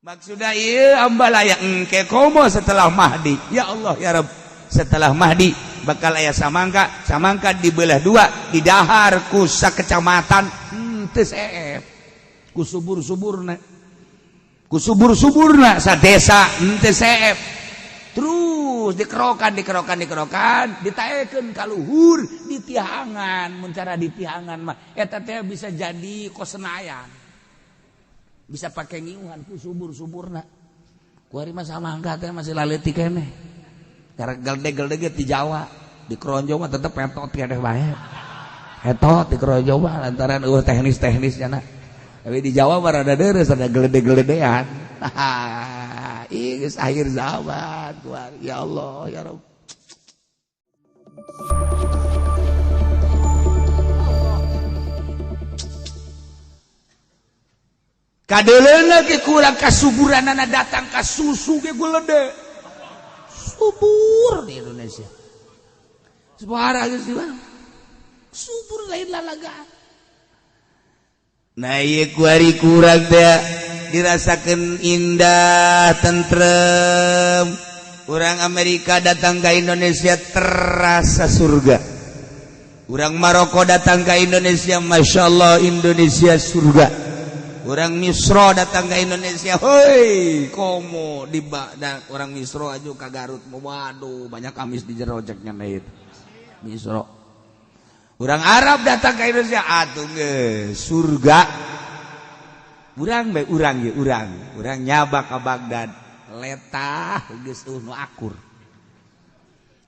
Maksudnya ieu ambalaya engke komo setelah Mahdi. Ya Allah ya Rabb, setelah Mahdi bakal aya samangka, samangka dibelah dua, didahar ku sakecamatan teu seep. Ku subur-suburna. Ku subur-suburna sa desa henteu seep. Terus dikerokan, dikerokan, dikerokan, ditaekeun ka luhur, ditihangan, mun cara ditihangan mah eta teh bisa jadi kosenayan. Bisa pakai ngiuhan ku subur-suburna. Kuari mah samangka teh masih laleutik keneh. Karena gelde-gelde di Jawa, di Kronjo mah tetep etot keneh bae. Etot di Kronjo mah lantaran eueuh teknis-teknisnya na. Tapi di Jawa mah rada deureuh, rada gelede-geledean. Ih, geus akhir zaman kuari. Ya Allah, ya Rabb. Kadeuleuna ge kurang kasuburanana datang ka susu ge gulede. Subur di Indonesia. Suara geus subur lain lalagaan. Nah ieu kuari kurang teh dirasakeun indah tentrem. Urang Amerika datang ke Indonesia terasa surga. Urang Maroko datang ke Indonesia, Masya Allah Indonesia surga. Orang Misro datang ke Indonesia, hoi, komo di dan orang Misro aja ke Garut, waduh banyak amis di jero ceknya itu. Misro. Orang Arab datang ke Indonesia, atuh geus surga. Urang bae urang ye urang, urang nyaba ka Baghdad, letah geus eueuh nu akur.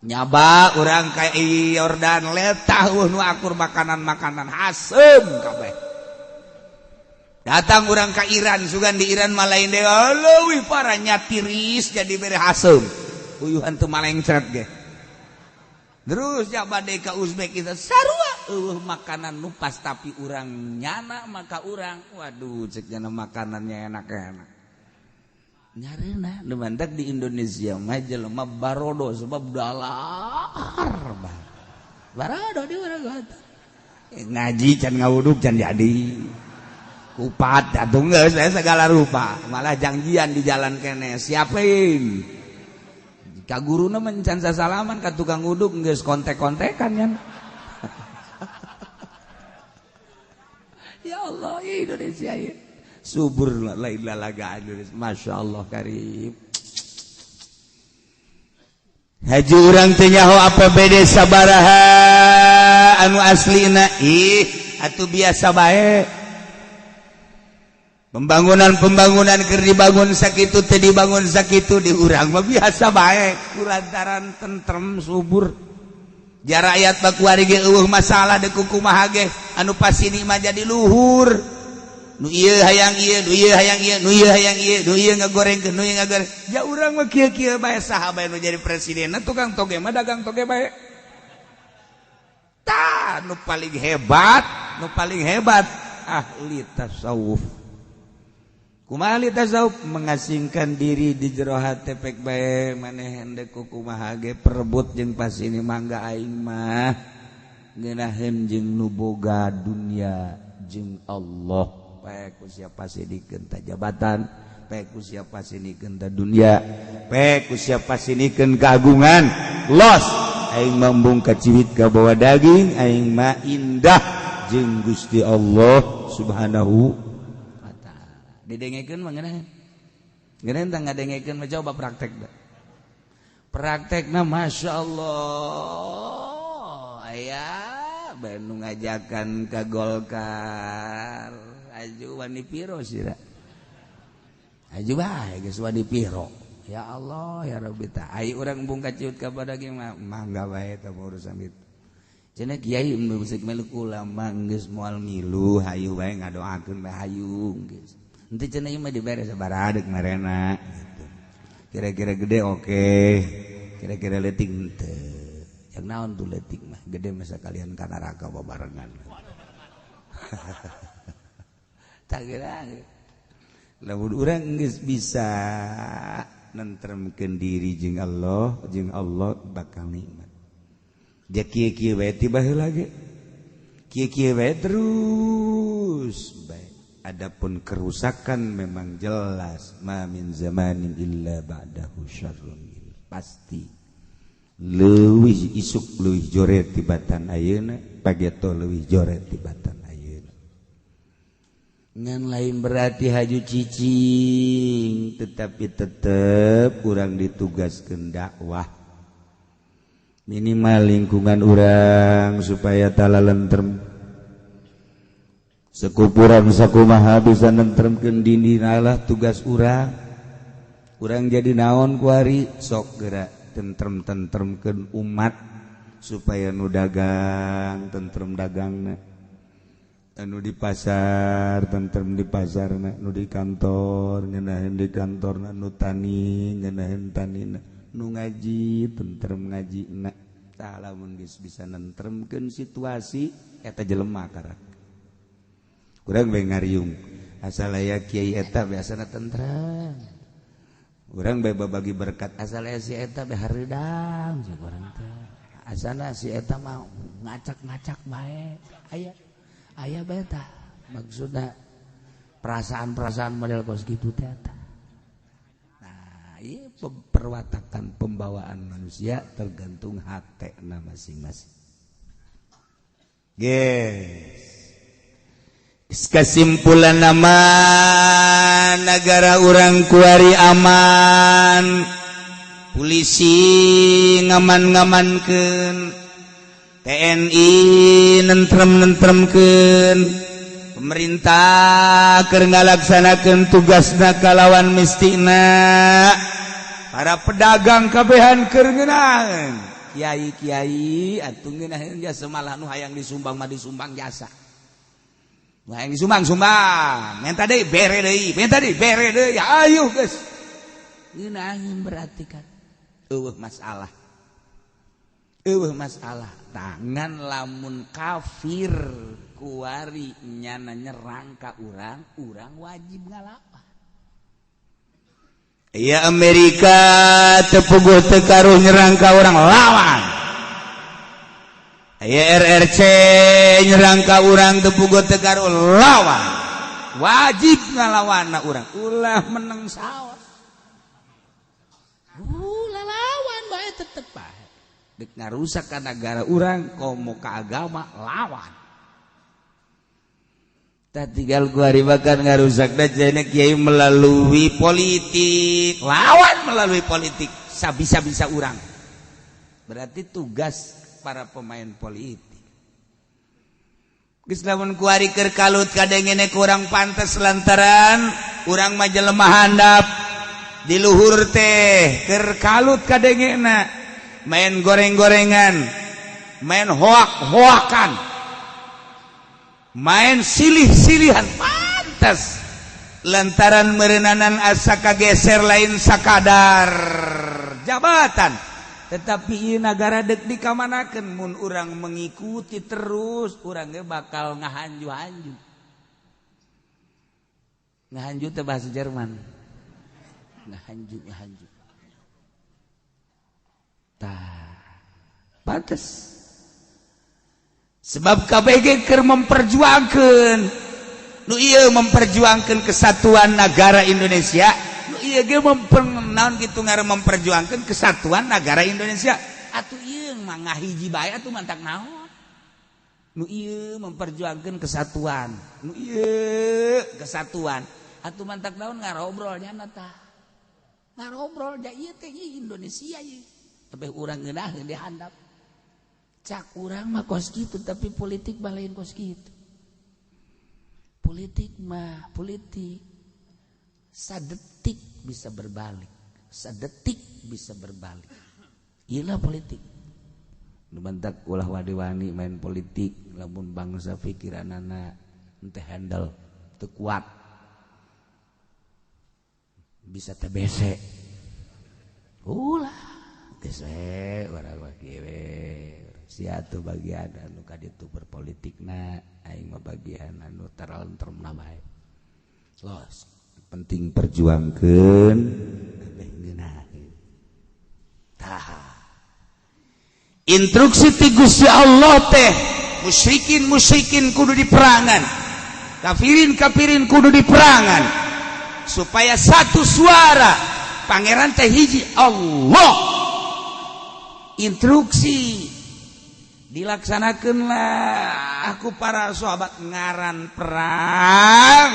Nyaba urang ka Yordan, letah eueuh nu akur makanan-makanan haseum kabeh. Datang orang ke Iran, sugan di Iran malain deh, leuwih parah tiris jadi bere haseum. Uyuhan teu malengcret ge. Terus ya bade ka Uzbek kita sarua eueuh makanan nu pas tapi urang nyana maka urang waduh cek nyana makanannya enak-enak. Nyareuna nu mantak di Indonesia mah jelema barodo sebab dalar. Barodo di urang ngaji can ngawuduk can jadi. Kupat atuh geus segala rupa malah janjian di jalan kene siapin ka guruna mencan sasalaman ka tukang uduk geus kontek-kontekan nya. Ya Allah Indonesia ya. Subur lain lalaga Indonesia Masya Allah karim. Haji urang teh nyaho APBD sabaraha anu aslina ih atuh biasa bae. Pembangunan-pembangunan keur dibangun sakitu teu dibangun sakitu di urang mah biasa bae kulantaran tentrem subur. Ja rakyat mah kuari ge eueuh masalah deuk kumaha ge anu pasini mah jadi luhur. Nu ieu hayang ieu, nu ieu hayang ieu, nu ieu hayang ieu, nu ieu ngagorengkeun, nu ieu ngagoreng. Ja urang mah kieu-kieu bae saha bae nu jadi presiden tukang toge mah dagang toge bae. Tah nu paling hebat ahli tasawuf. Kumaha tasawuf mengasingkan diri di jero hate pek bae maneh hendek kumaha ge perebut jeung pasini mangga aing mah ngeunaheun jeung nu boga dunia jeung Allah pek ku siapa sinikeun ta jabatan pek ku siapa sinikeun ta dunia pek ku siapa sinikeun kagungan los aing mambung kaciwit ka bawa daging aing mah indah jeung Gusti Allah Subhanahu didengekeun mah ngeunah. Ngeunah tah ngadengekeun mah coba praktek da. Praktekna Masya Allah aya bae nu ngajakan ka Golkar aju wani piro sira. Aju bae geus wani piro. Ya Allah ya Rabbi ta ai urang embung kaciut ka badaging mah mangga bae eta urusan itu. Cenah kiai musik milu ulama geus moal milu hayu bae ngadoakeun bae hayu geus. Nanti cenah ieu mah dibere sabaraha deuk marena gitu. Kira-kira gede oke, kira-kira leutik henteu. Yang naon tuh leutik mah, gede mah sakalian ka neraka babarengan. Tak kira. Lamun urang geus bisa nentremkeun diri jeung Allah bakal nikmat. Ja kieu-kieu bae ti baheula ge. Kieu-kieu bae terus bae. Adapun kerusakan memang jelas, ma min zamanin illa ba'dahu syarrun, pasti leuwih isuk leuwih joret tibatan ayeuna, pageto leuwih joret tibatan ayeuna. Ngan lain berarti haju cicing, tetapi tetep urang ditugaskeun dakwah, minimal lingkungan urang supaya tala lentrem, sekupuran sakumaha bisa nentremkeun dindinalah tugas urang. Urang jadi naon kuari, sok gerak tentrem tentremkeun umat supaya nu dagang tentrem dagangna, anu di pasar tentrem di pasarna, nu di kantor ngeunaheun di kantorna, nu tani ngeunaheun tanina, nu ngaji tentrem ngajina. Tah, lamun geus bisa nentremkeun situasi eta jelema, karak urang bae ngariung, asal aya kiai eta biasana tentrem. Urang bae babagi berkat, asal aya si eta bae hareudang cek urang teh, asana si eta mah ngacak-ngacak bae. Aya aya bae tah, maksudna perasaan-perasaan model kos kitu teh. Nah, ieu perwatakan pembawaan manusia tergantung hatena masing-masing. Guys, kesimpulan nama negara urang kuari aman, polisi ngaman-ngamankeun, TNI nentrem-nentremkeun, pemerintah keur ngalaksanakeun tugasna kalawan mistina, para pedagang kabehan keur ngeunaheun, kiai-kiai atuh ngeunaheun jasa, malah nu hayang disumbang mah disumbang jasa. Wah, yang disumbang sumbang, minta deui bere deui, minta deui bere deui, ayo geus. Ngeunaheun berarti kan eueuh masalah. Eueuh masalah. Tangan lamun kafir kuari nyana nyerang ka urang, urang wajib ngalawan. Ya, Amerika teu puguh teu karuh nyerang ka urang, lawan. Aya RRC nyerang ka urang, teu puguh teu karuh, lawan. Wajib ngalawan urang, ulah meneng saos, ulah, lawan bae, tetep bae. Dek ngarusak ka negara urang komo ka agama, lawan. Tak tinggal gua bahkan ngarusak dan kiai melalui politik, lawan melalui politik sabisa-bisa urang. Berarti tugas para pemain politik. Geus, lamun kuari keur kalut kadengene kurang pantes lantaran urang mah jelema handap di luhur teh keur kalut kadengena main goreng-gorengan, main hoak-hoakan, main silih-silihan, pantes lantaran merenanan asa kageser lain sakadar jabatan, tetapi ieu nagara dek dikamanakeun. Mun urang mengikuti terus, urang ge bakal ngahanju-hanju. Ngahanju teh bahasa Jerman, ngahanju, ngahanju. Tah, pantes sebab KBG keur memperjuangkeun, nu ieu memperjuangkan kesatuan negara Indonesia, nu ieu ge naon kitu ngaran memperjuangkan kesatuan negara Indonesia. Atuh ieu mah ngahiji bae, atuh mantak naon? Nu ieu memperjuangkan kesatuan, nu ieu kesatuan, atuh mantak naon ngarobrolnya tah? Ngarobrol ja ieu teh Indonesia ieu, tapi urang ngeunaheun di handap. Cak urang mah kos kitu, tapi politik mah lain kos kitu. Politik mah politik, sadetik bisa berbalik, sadetik bisa berbalik. Iyalah politik. Nu mantak ulah wani-wani main politik lamun bangsa pikiranana henteu handle, teu kuat, bisa TBC. Ulah, geus we urang mah kieu we. Sia tuh bagian anu ka ditu berpolitikna, aing mah bagian anu terlentremna bae. Los, penting perjuangkeun kabeh ngeunaheun. Tah, instruksi ti Gusti Allah teh musyrikin musyrikin kudu diperangan. Kafirin-kafirin kudu diperangan supaya satu suara pangeran teh hiji Allah. Instruksi dilaksanakanlah aku para sahabat ngaran perang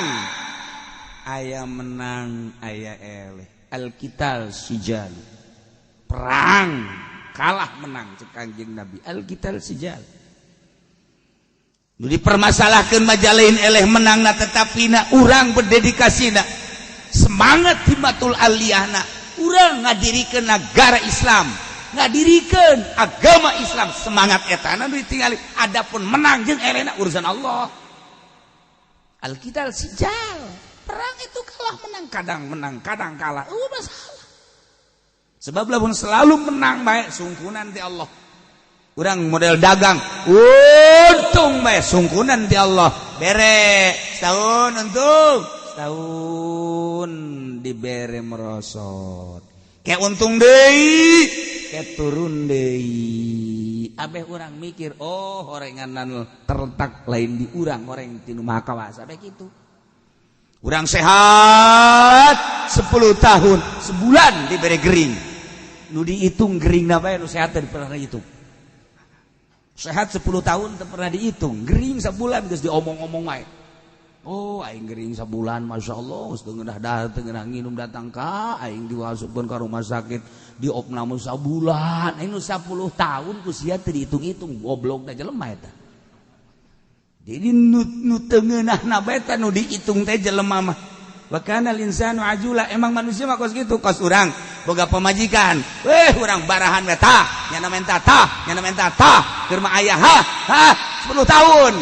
aya menang aya eleh al-qital sijal perang kalah menang cek Kanjeng Nabi al-qital sijal nu dipermasalahkeun majalain eleh menangna tetapi na urang berdedikasina semangat himmatul aliyahna urang ngadirikeun negara Islam ngadirikeun agama Islam semangat etana nu ditinggali adapun menang jeung elehna urusan Allah. Al-qital sijal perang itu kalah menang kadang kalah masalah sebab lamun selalu menang bae sungkunan ti Allah. Urang model dagang untung bae sungkunan ti Allah bere setahun untung setahun dibere merosot kayak untung deui kayak turun deui abeh urang mikir oh horenganan terletak lain di urang horeng ti nu Maha Kawasa bae kitu. Urang sehat 10 tahun sebulan dibere gering nu dihitung geringna bae nu sehat teu pernah dihitung. Sehat 10 tahun teu pernah dihitung gering sebulan geus diomong-omong wae. Oh aing gering sabulan Masya Allah geus teu ngeunah dahar teu ngeunah nginum datang ka aing diwasupkeun ka rumah sakit diopname sabulan aing nu 10 tahun ku sia teu dihitung-hitung goblok da jelema eta. Jadi nu teu ngeunahna bae teh nu dihitung teh jelema mah. Wa kana al-insanu ajula emang manusia mah kos kitu kos urang boga pamajikan weh urang barahan we tah nyana menta tah nyana menta tah keur mah aya ha ha 10 tahun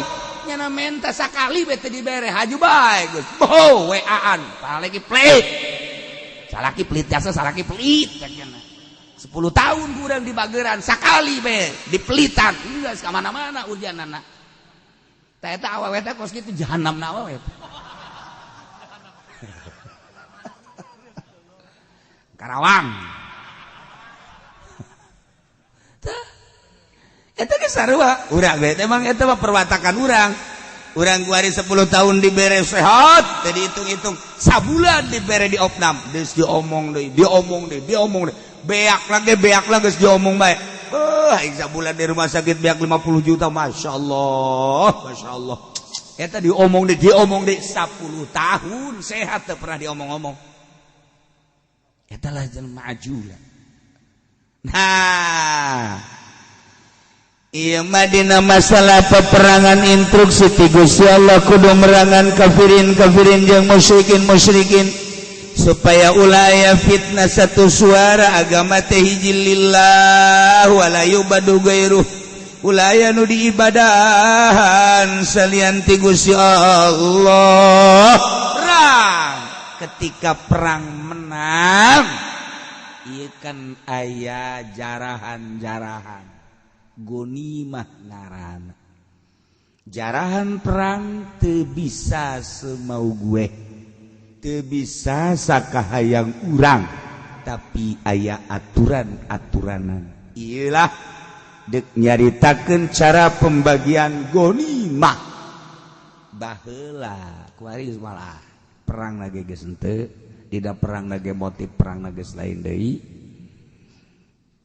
nyana menta sakali we teu dibere haju bae geus boho WA-an salaki pelit salaki pelit jasa salaki pelit cenah 10 tahun kurang dibageran sakali be dipelitan geus ka mana-mana ujianana tah eta awewe teh kos kitu jahanamna awewe. Karawang. Tah eta geus sarua urang we emang eta mah perwatakan urang. Urang kuari 10 tahun dibere sehat teu dihitung-hitung sabulan dibere diopnam geus diomong deui diomong deui diomong deui beak lagi geus diomong bae. Aing sabulan di rumah sakit beak 50 juta masyaallah masyaallah. Eta diomong deui 10 tahun sehat teu pernah diomong-omong. Eta lah jelema ajula. Nah, ieu mah dina masalah peperangan instruksi ti Gusti Allah kudu merangan kafirin-kafirin jeung musyrikin-musyrikin supaya ulah aya fitnah satu suara agama teh hiji lillah wala yubadu gairuh ulah aya nu diibadahan salian ti Gusti Allah. Perang ketika perang menang ieu kan aya jarahan-jarahan gonimah ngaranna jarahan perang teu bisa semau gue teu bisa sakahayang urang tapi aya aturan-aturanan ieulah deuk nyaritakeun cara pembagian gonimah baheula kuari geus malah perang lagi geus henteu dina perang lagi motif perang geus lain deui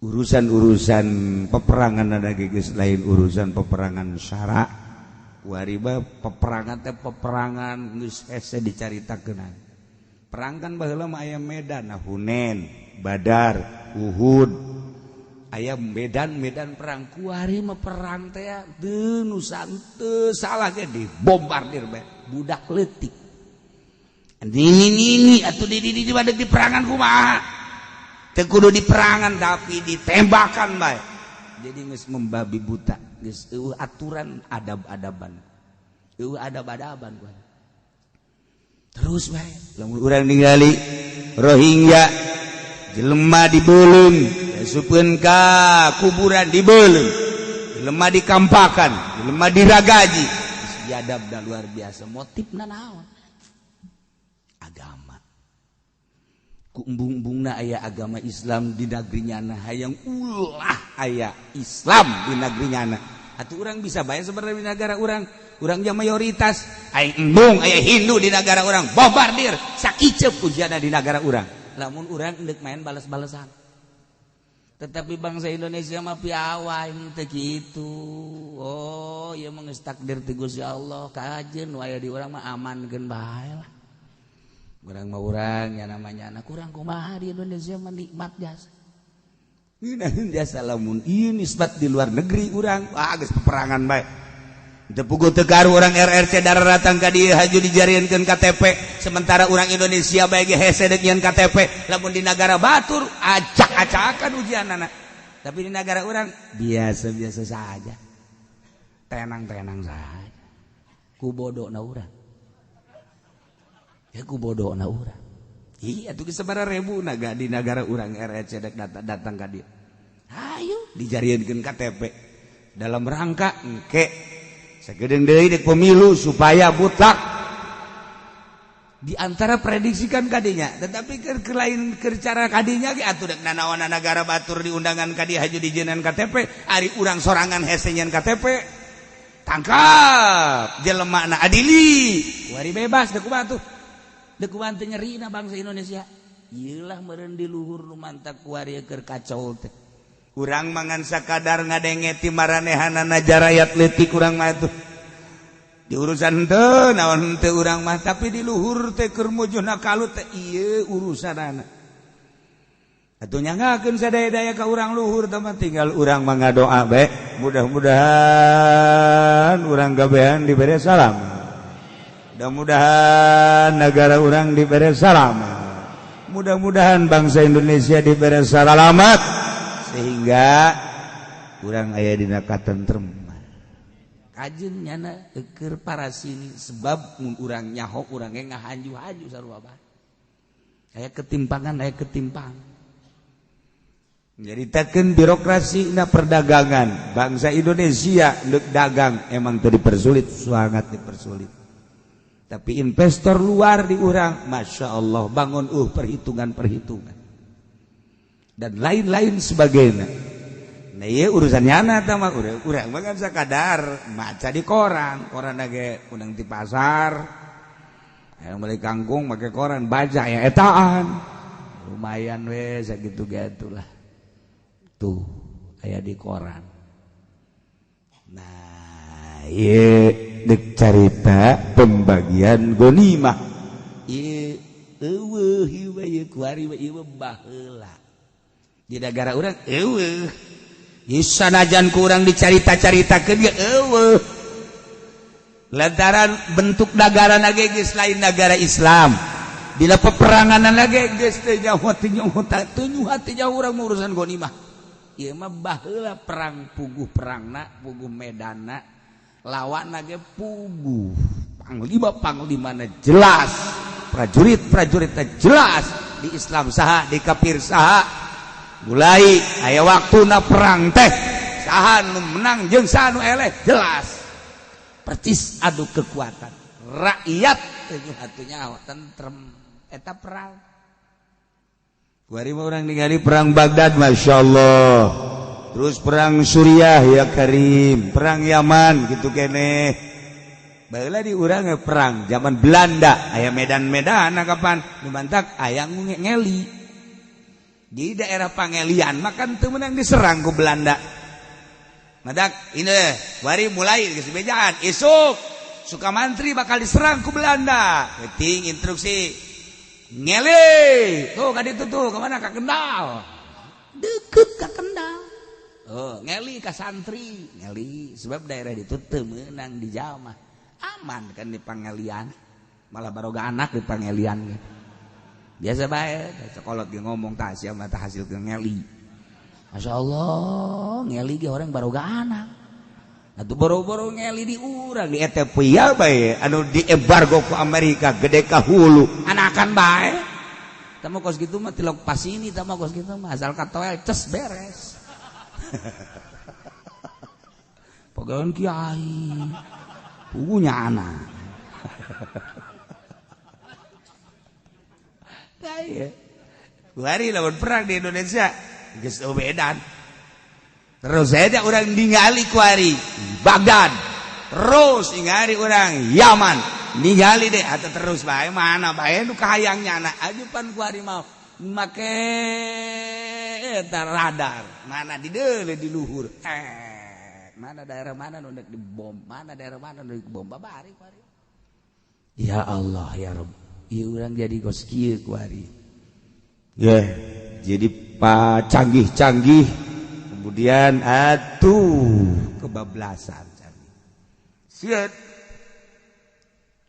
urusan-urusan peperangan lagi geus lain urusan peperangan syara kuari mah peperangan teh peperangan geus hese dicaritakeun. Perang kan baheula mah aya medan Hunain, Badar, Uhud aya medan-medan perang kuari mah perang teh teu nu teu salah ge dibombardir bae budak leutik. Ini atau di di perangan kumaha teu kudu di perangan tapi ditembakan bae. Jadi geus membabi buta geus eueuh aturan adab-adaban eueuh adab-adaban kuan terus bae lamun urang ningali Rohingya jelema dibeuleum asupeun ka kuburan dibeuleum jelema dikampakan jelema diragaji geus biadab da luar biasa motifna naon agama ku embung-embungna aya agama Islam di negeri nyana hayang ulah aya Islam di negeri nyana atuh urang bisa bae sebenarnya di negara urang Urang ge mayoritas. Aing embung aya Hindu di negara urang, bombardir sakiceup ujianna di negara urang. Lamun urang endek main balas-balasan. Tetapi bangsa Indonesia mah piawai teu kitu. Oh, ieu mah geus takdir ti Gusti Allah. Kajeun nu aya di urang mah amankeun bae lah. Urang mah urang ya namanya anak urang kumaha di Indonesia mah nikmat jasa. Ngeunaheun jasa lamun ieu nisbat di luar negeri urang, wah geus peperangan bae. Teu puguh teu garu urang RRC daratang ka dieu haju dijariankeun KTP, sementara urang Indonesia bae ge hese deuk nyieun KTP, lamun di nagara batur acak-acakan ujianana. Tapi di nagara urang biasa-biasa saja. Tenang-tenang saja. Ku bodona urang. Ya ku bodona urang. Iya tuh sabaraha ribu naga di nagara urang RRC dek datang ka dieu. Ayo dijariankeun KTP dalam rangka engke sagedeung deui dek pemilu supaya mutlak. Di antara prediksikan kadinya, tetapi keur lain keur cara kadinya ge atuh dek nanaonan nagara batur di undangan ka dieu haju dijieunnan KTP, ari urang sorangan hese nyieun KTP. Tangkap jelema na adili, wari bebas dek kumaha tuh. Dek kumaha teu nyerina bangsa Indonesia. Ieu lah meureun di luhur nu mantak kuari keur kacau teh. Urang mangan sakadar ngadenge ti maranehanana jarayat leutik urang mah tuh. Di urusan teu naon teu urang mah, tapi di luhur teh keur mujuna kalut teh ieu urusanana. Atuh nyangakeun sadaya-daya ka urang luhur teh mah tinggal urang mah ngadoa bae. Mudah-mudahan urang gabehan dibere salam. Mudah-mudahan negara urang dibere salam. Mudah-mudahan bangsa Indonesia dibere salamat sehingga urang aya dina katentreman. Kajeun nyana keur parasini sebab mun urang nyaho urang ge ngahanju-hanju sarua bae. Aya ketimpangan, aya ketimpangan. Nyaritakeun birokrasi na perdagangan bangsa Indonesia deuk dagang emang teu dipersulit, sangat dipersulit. Tapi investor luar di urang Masya Allah bangun perhitungan-perhitungan dan lain-lain sebagainya. Nah iya urusan nyana tah mah urang mah kan sakadar maca di koran, koran ge undang di pasar. Aya beli kangkung make koran baca ya etaan. Lumayan we sakitu ge atuh. Tuh aya di koran. Nah ieu deuk carita pembagian ghanimah. Ieu eueuh ieu ieu kuari we ieu baheula. Di negara urang eueuh. Ieu sanajan ku urang dicarita-caritakeun ge eueuh. Lantaran bentuk negara ge geus lain negara Islam. Dina peperangan ge geus teu nyaho teu nyaho teu nyuha teu nyaho urang urusan ghanimah. Ieu mah baheula perang puguh perangna, puguh medanna, lawanna ge puguh. Panglima panglimana jelas, prajurit-prajuritna jelas, di Islam saha, di kafir saha. Mulai aya waktuna perang teh, saha nu menang jeung saha nu eleh jelas. Percis adu kekuatan. Rakyat teu atunya tentrem eta perang. Kuari mah urang ningali perang Baghdad Masya Allah. Terus perang Suriah ya Karim, perang Yaman gitu kene. Baheula di urang perang zaman Belanda, aya medan-medan kapan nu mantak aya ngeli. Di daerah Pangelian makan teu meunang diserang ku Belanda. Madak ini kuari mulai geus bejaan isuk Sukamantri bakal diserang ku Belanda. Penting instruksi ngele tuh ka ditu tuh kemana ka Kendal deket ka Kendal. Oh ngeli ka santri ngeli sebab daerah itu teu meunang dijamah aman kan di Pangelian malah baroga anak di Pangelian gitu. Biasa bae sekolot ge ngomong tah sia mah hasil ke ngeli. Masya Allah ngeli ge orang baroga anak. Atuh boro-boro ngeli di urang di Ethiopia bae anu diembargo ku Amerika gede ka hulu anakan bae. Tah mah kos kitu mah tilok pasini tah mah kos kitu mah asal katoel ces beres. Pagawean kiai pugunya anak. Tah kuari lamun perang di Indonesia geus bedan. Terus saja orang ningali kuari Baghdad Terus ningali urang Yaman, ningali deh atau terus bae mana bae nu kahayangnya anak ajupan ku harimau make eta radar mana di deule di luhur, mana daerah mana nu dek dibom, mana daerah mana nu dibom babari ku hari. Ya Allah ya Rabb, ieu urang jadi kos kieu ku hari ya, jadi pak canggih-canggih kemudian atuh kebablasan canggih. Sieun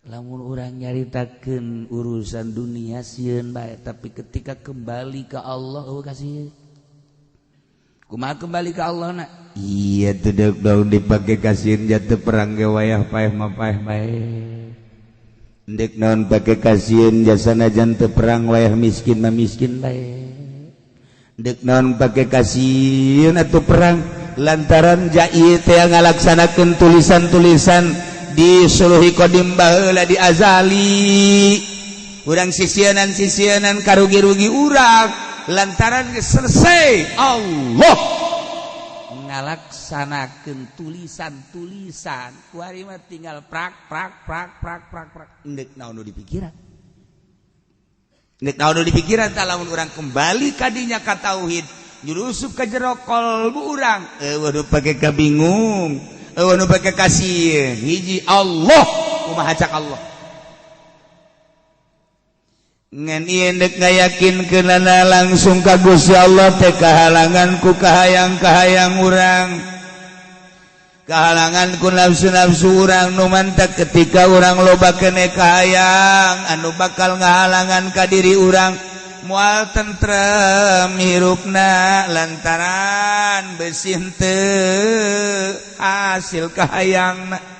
lamun urang nyaritakeun urusan dunia sieun bae, tapi ketika kembali ke Allah eueuh kasih. Kumaha kembali ke Allah na? Iya teu daun dipake kasieun jatuh perang ge wayah paeh mah paeh bae. Ndek naon pake kasieun jasana jan teu perang wayah miskin mah miskin bae. Ndek naon pake kasieun atuh perang lantaran jai teh ngalaksanakeun tulisan-tulisan di suluhi qadim baheula di azali. Urang sisienan-sisienan karugi-rugi urang lantaran geus selesai Allah ngalaksanakeun tulisan-tulisan. Kuari mah tinggal prak prak prak prak prak prak. Ndek naon nu dipikiran? Ndek naon nu dipikiran tah lamun urang kembali ka dinya ka tauhid, nyurusup ka jero kolbu urang, eueuh nu pake kabingung, eueuh nu pake kasieun. Hiji Allah, kumaha cak Allah. Ngan ieu ndek ngayakinkeunana langsung ka Gusti Allah teh kahalangan ku kahayang-kahayang urang. Kahalangan ku nafsu-nafsu urang nu mantak ketika urang loba kene kahayang anu bakal ngahalangan ka diri urang moal tentrem hirupna lantaran besi henteu hasil kahayangna.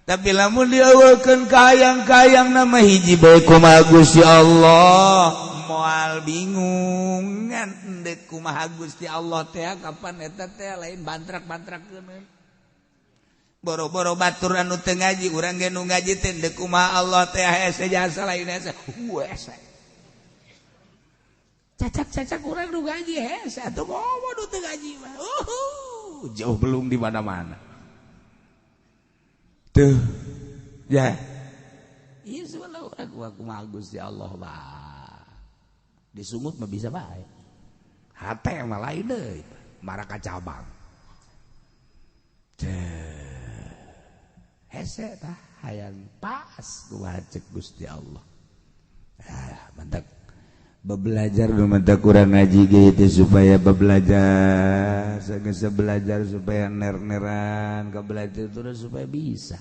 Tapi lamun dieuweukeun kahayang-kahayang nama hiji bae kumaha Gusti Allah moal bingung ngan endek kumaha Gusti Allah teh kapan eta teh lain bantrak-bantrakeun. Boro-boro batur anu teu ngaji urang ge nu ngaji teh endek kumaha Allah teh hese jasa lain hese hese. Cacak-cacak urang nu ngaji hese atuh komo nu teu ngaji mah. Jauh belum di mana-mana. Tuh ya iya sebelah aku kumaha Gusti Allah bah disungut mah bisa bae hate mah lain deui maraka cabang teh hese tah hayang pas kumaha cek Gusti Allah. Ah mantap belajar mantap kurang ngaji gitu supaya belajar geus belajar supaya ner-neran ka belajar terus supaya bisa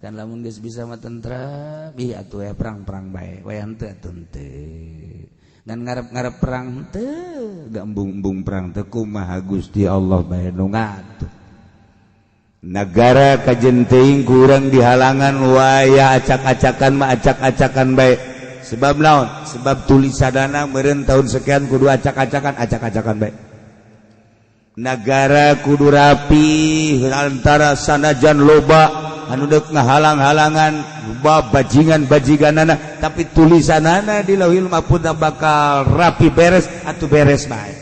kan lamun geus bisa mah tentrem ih atuh ya perang-perang bae wayah henteu atuh henteu ngan ngarep-ngarep perang henteu gambung-embung perang teh kumaha Gusti Allah bae nu ngatur. Negara kajen teuing kurang dihalangan wayah acak-acakan mah acak-acakan bae. Sebab naon? Sebab tulisanana meureun tahun sekian kudu acak-acakan, acak-acakan bae. Negara kudu rapi antara sanajan loba anu deuk ngahalang-halangan loba bajingan-bajiganana tapi tulisanana di Lauhil Mahfuz bakal rapi beres atuh beres bae.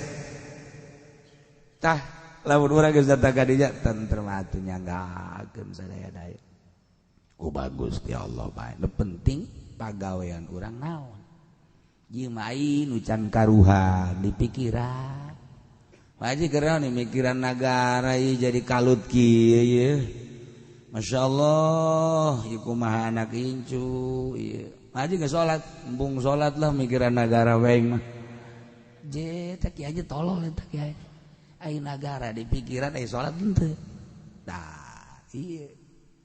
Tah lamun urang geus datang ka dinya tentrem atuh nyanggakeun sadaya-daya. Ku bagus ti Allah bae. Nu penting pagawean urang naon? Ieu mah nu can karuhan di pikiran. Haji keur nih mikiran nagara ieu jadi kalut kieu ieu. Masya Allah, ieu kumaha anak incu ieu. Haji geus salat, embung salat lah mikiran nagara wae mah. Je teh kieu aja tolol eta kieu. Ai nagara di pikiran ai salat henteu. Tah, ieu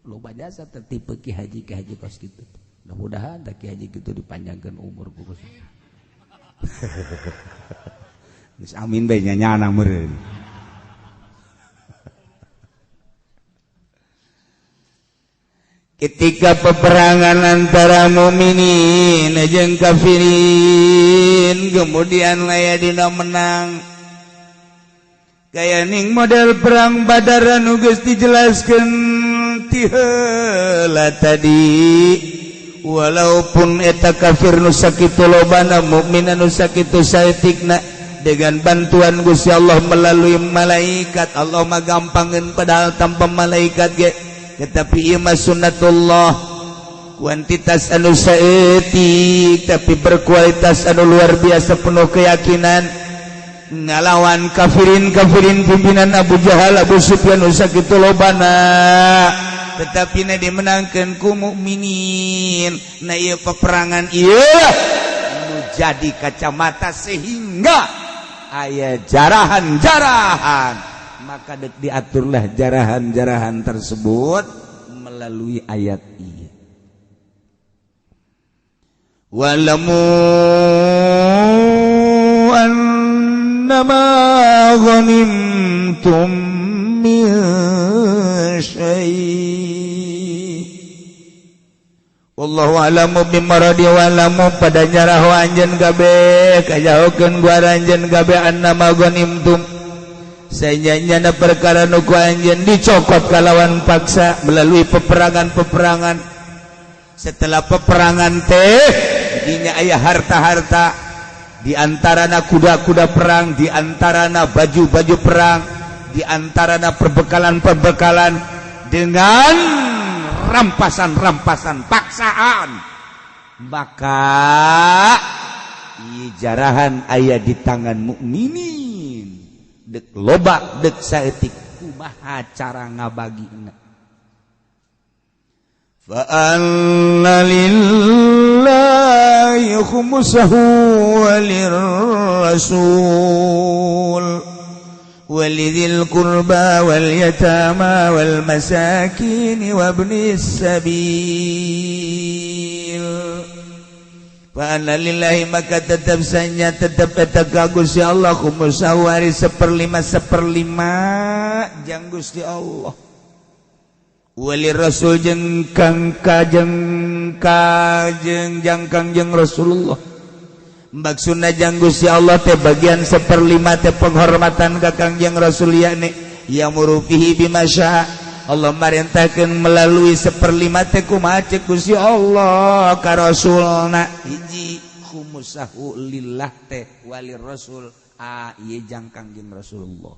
loba jasa tertipe ki haji kos kitu. Mudah-mudahan tak ki haji kitu dipanjangkeun umur ku Gusti. Geus amin bae nya nyana meureun. Ketika peperangan antara mukminin jeung kafirin kemudian aya dina menang kaya ning model perang Badar anu geus dijelaskeun ti heula tadi. Walaupun eta kafir nu sakitu lobana mukmin anu sakitu saeutikna Dengan bantuan Gusti Allah melalui malaikat. Allah mah gampangeun, padahal tanpa malaikat ge. Tetapi ieu mah sunnatullah. Kuantitas anu saeutik tapi berkualitas anu luar biasa, penuh keyakinan ngalawan kafirin-kafirin pimpinan Abu Jahal, Abu Sufyan nu sakitu lobana, tetapi na dimenangkan ku mukminin. Nah, ieu peperangan ieu nu jadi kacamata sehingga aya jarahan-jarahan, maka dek diaturlah jarahan-jarahan tersebut melalui ayat ieu. Wa'lamu annama ghanimtum min syai'. Wallahu a'lamu bimaradi wa'lamu pada nyaraho anjeun kabeh, kajahokeun gua anjeun kabeh, annama ghanimtum sanyana perkara nu ku anjeun dicokot kalawan paksa melalui peperangan-peperangan. Setelah peperangan teh dinya aya harta-harta, di antarana kuda-kuda perang, di antarana baju-baju perang, di antarana perbekalan-perbekalan dengan rampasan-rampasan paksaan, maka jarahan aya di tangan mukminin, dek loba dek saeutik, kumaha cara ngabagina? Fa anna lillahi khumsahu walirrasul ولذي القربى واليتامى والمساكين وابن السبيل. Fa lillahi maka tetap sanya tetap eta ka Gusti Allah khumsahu ari seperlima, seperlima jang Gusti Allah, wali rasul jeung kang kajeng kajeng jang Kangjeng Rasulullah. Maksudna jang Gusti Allah teh bagian seperlima teh penghormatan ka Kangjeng Rasul, yakni ya'muru fihi bima syaa. Allah marintahkeun melalui seperlima teh kumaha cek Gusti Allah ka Rasulna. Hiji, khumusahu lillah teh wali rasul, a ieu jang Kangjeng Rasulullah,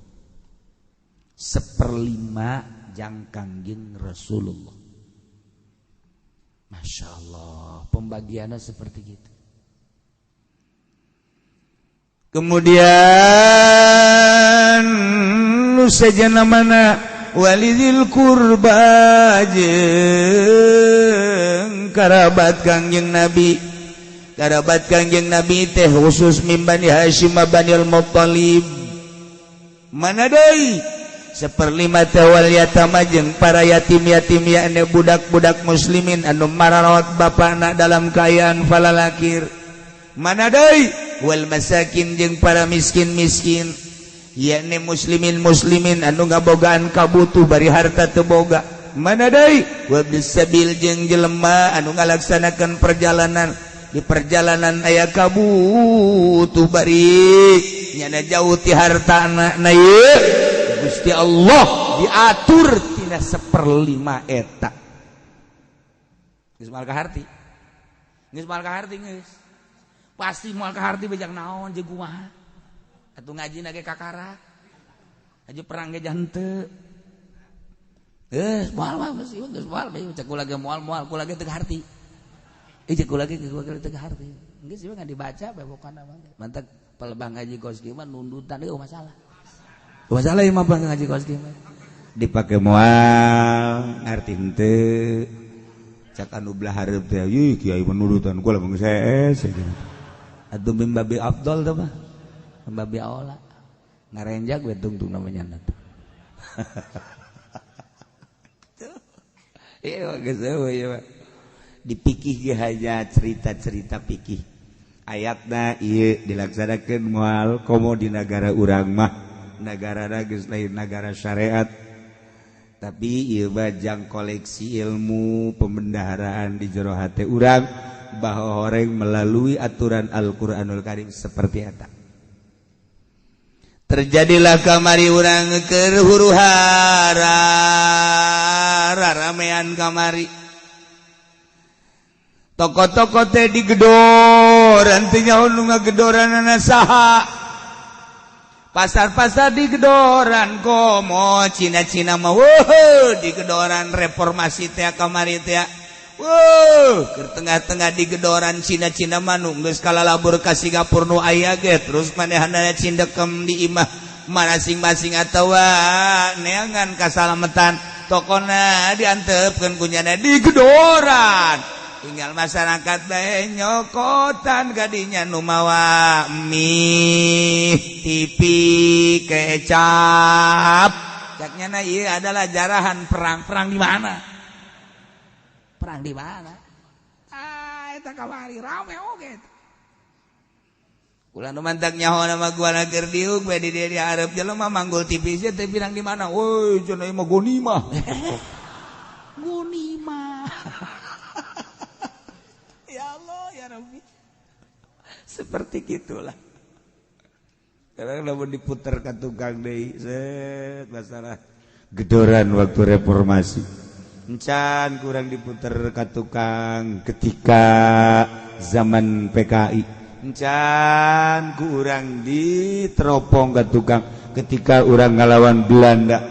seperlima jang Kangjeng Rasulullah. Masya Allah, pembagiannya seperti gitu. Kemudian nu sejenna mana walidil kurba jeung karabat Kangjeng Nabi. Karabat Kangjeng Nabi teh khusus min Bani Hasyim, Bani Muttalib. Mana deui? Seperlima teh wal yatama jeung para yatim-yatim, yakni budak-budak muslimin anu mararawat bapana dalam kaayaan falalakir. Mana deui? Wal masakin jeung para miskin-miskin, yakni muslimin muslimin anu ngabogaan kabutuh bari harta teu boga. Mana deui? Wabnis sabil jeung jelema anu ngalaksanakeun perjalanan, di perjalanan aya kabutuh bari nyana jauh ti hartana. Nah, ieu Gusti Allah diatur tina seperlima eta. Geus moal kaharti, geus moal kaharti, geus pasti moal kaharti bejang naon jeung kumaha atuh ngaji ge kakara aja, perang ge henteu. Geus moal mah geus, geus moal bae cek kula ge, moal moal kula ge teu kaharti. Eh, cek kula ge, kula ge teu kaharti. Geus ieu ngan dibaca bae pokona mah. Mantak pelebah ngaji kos kieu mah nundutan eueuh masalah. Masalah ieu mah ngaji kos kieu mah. Dipake moal ngarti henteu. Cak anu belah hareup teh, "Ih, kiai menudutan kula mah geus hees." Atuh mim babi afdol teh mah. Babi aola. Ngarenjak we tungtung namanya teh. Iya, geus eueuh ieu mah. Dipikih ge hanya cerita-cerita pikih. Ayatna ieu dilaksanakeun moal, komo di nagara urang mah, nagara geus lain nagara syariat. Tapi ieu mah jang koleksi ilmu pembendaharaan di jero hate urang bahwa orang melalui aturan Al-Qur'anul Karim seperti eta. Terjadilah kamari urang keur huru hara ramean kamari. Toko-toko teh digedor, artinya nu ngagedoranana saha? Pasar-pasar di gedoran komo Cina-Cina mah wuh di gedoran reformasi teh kamari teh. Wuh, ke tengah-tengah di gedoran Cina-Cina mah nu geus kalalabur ka Singapura nu aya ge terus manehna cindekem di imah masing-masing atawa neangan kasalametan tokona diantepkeun kunyana di gedoran. Tinggal masyarakat bae nyokotan kadinya nu mawa mie, TV, kecap. Caknya na ieu adalah jarahan perang. Perang di mana? Perang di mana? Ah, eta kamari rame oge. Ulah nu mantak nyaho nama gua keur diuk bae di dieu dihareup jelema manggul TV sia teh pirang di mana? Woi, cenah ieu mah gonimah. Gonimah. Ya Allah, ya Rabbi. Seperti gitulah. Karena lamun diputer ka tukang deui, set masalah gedoran waktu reformasi. Encan kurang diputer ka tukang ketika zaman PKI. Encan kurang diteropong ka tukang ketika urang ngalawan Belanda.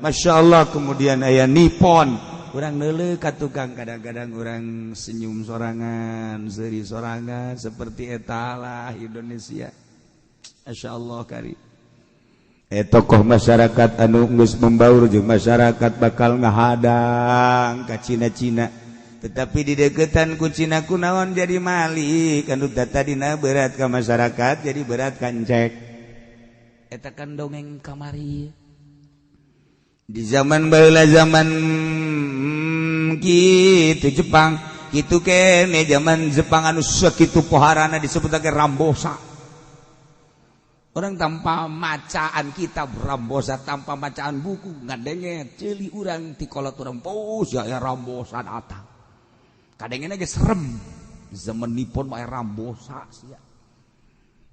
Masya Allah, kemudian aya Nippon. Urang neuleuh ka tukang, kadang-kadang urang senyum sorangan, seuri sorangan, seperti etalah Indonesia. Masya Allah kari. Tokoh masyarakat anu geus membaur jeung masyarakat bakal ngahadang ka Cina-Cina. Tetapi di deketan ku Cina kunaon jadi malik anu tadina berat ka masyarakat jadi berat kancek. Eta kan dongeng kamari. Di zaman baheula zaman kitu Jepang, kitu kene zaman Jepang anu sakitu poharana disebut lagi Rambosa. Orang tanpa macaan kitab Rambosa, tanpa macaan buku ngadenge ceuli urang ti kolot urang pos ya, ya Rambosa datang. Kadengena ge serem. Zaman Nippon mah Rambosa sia.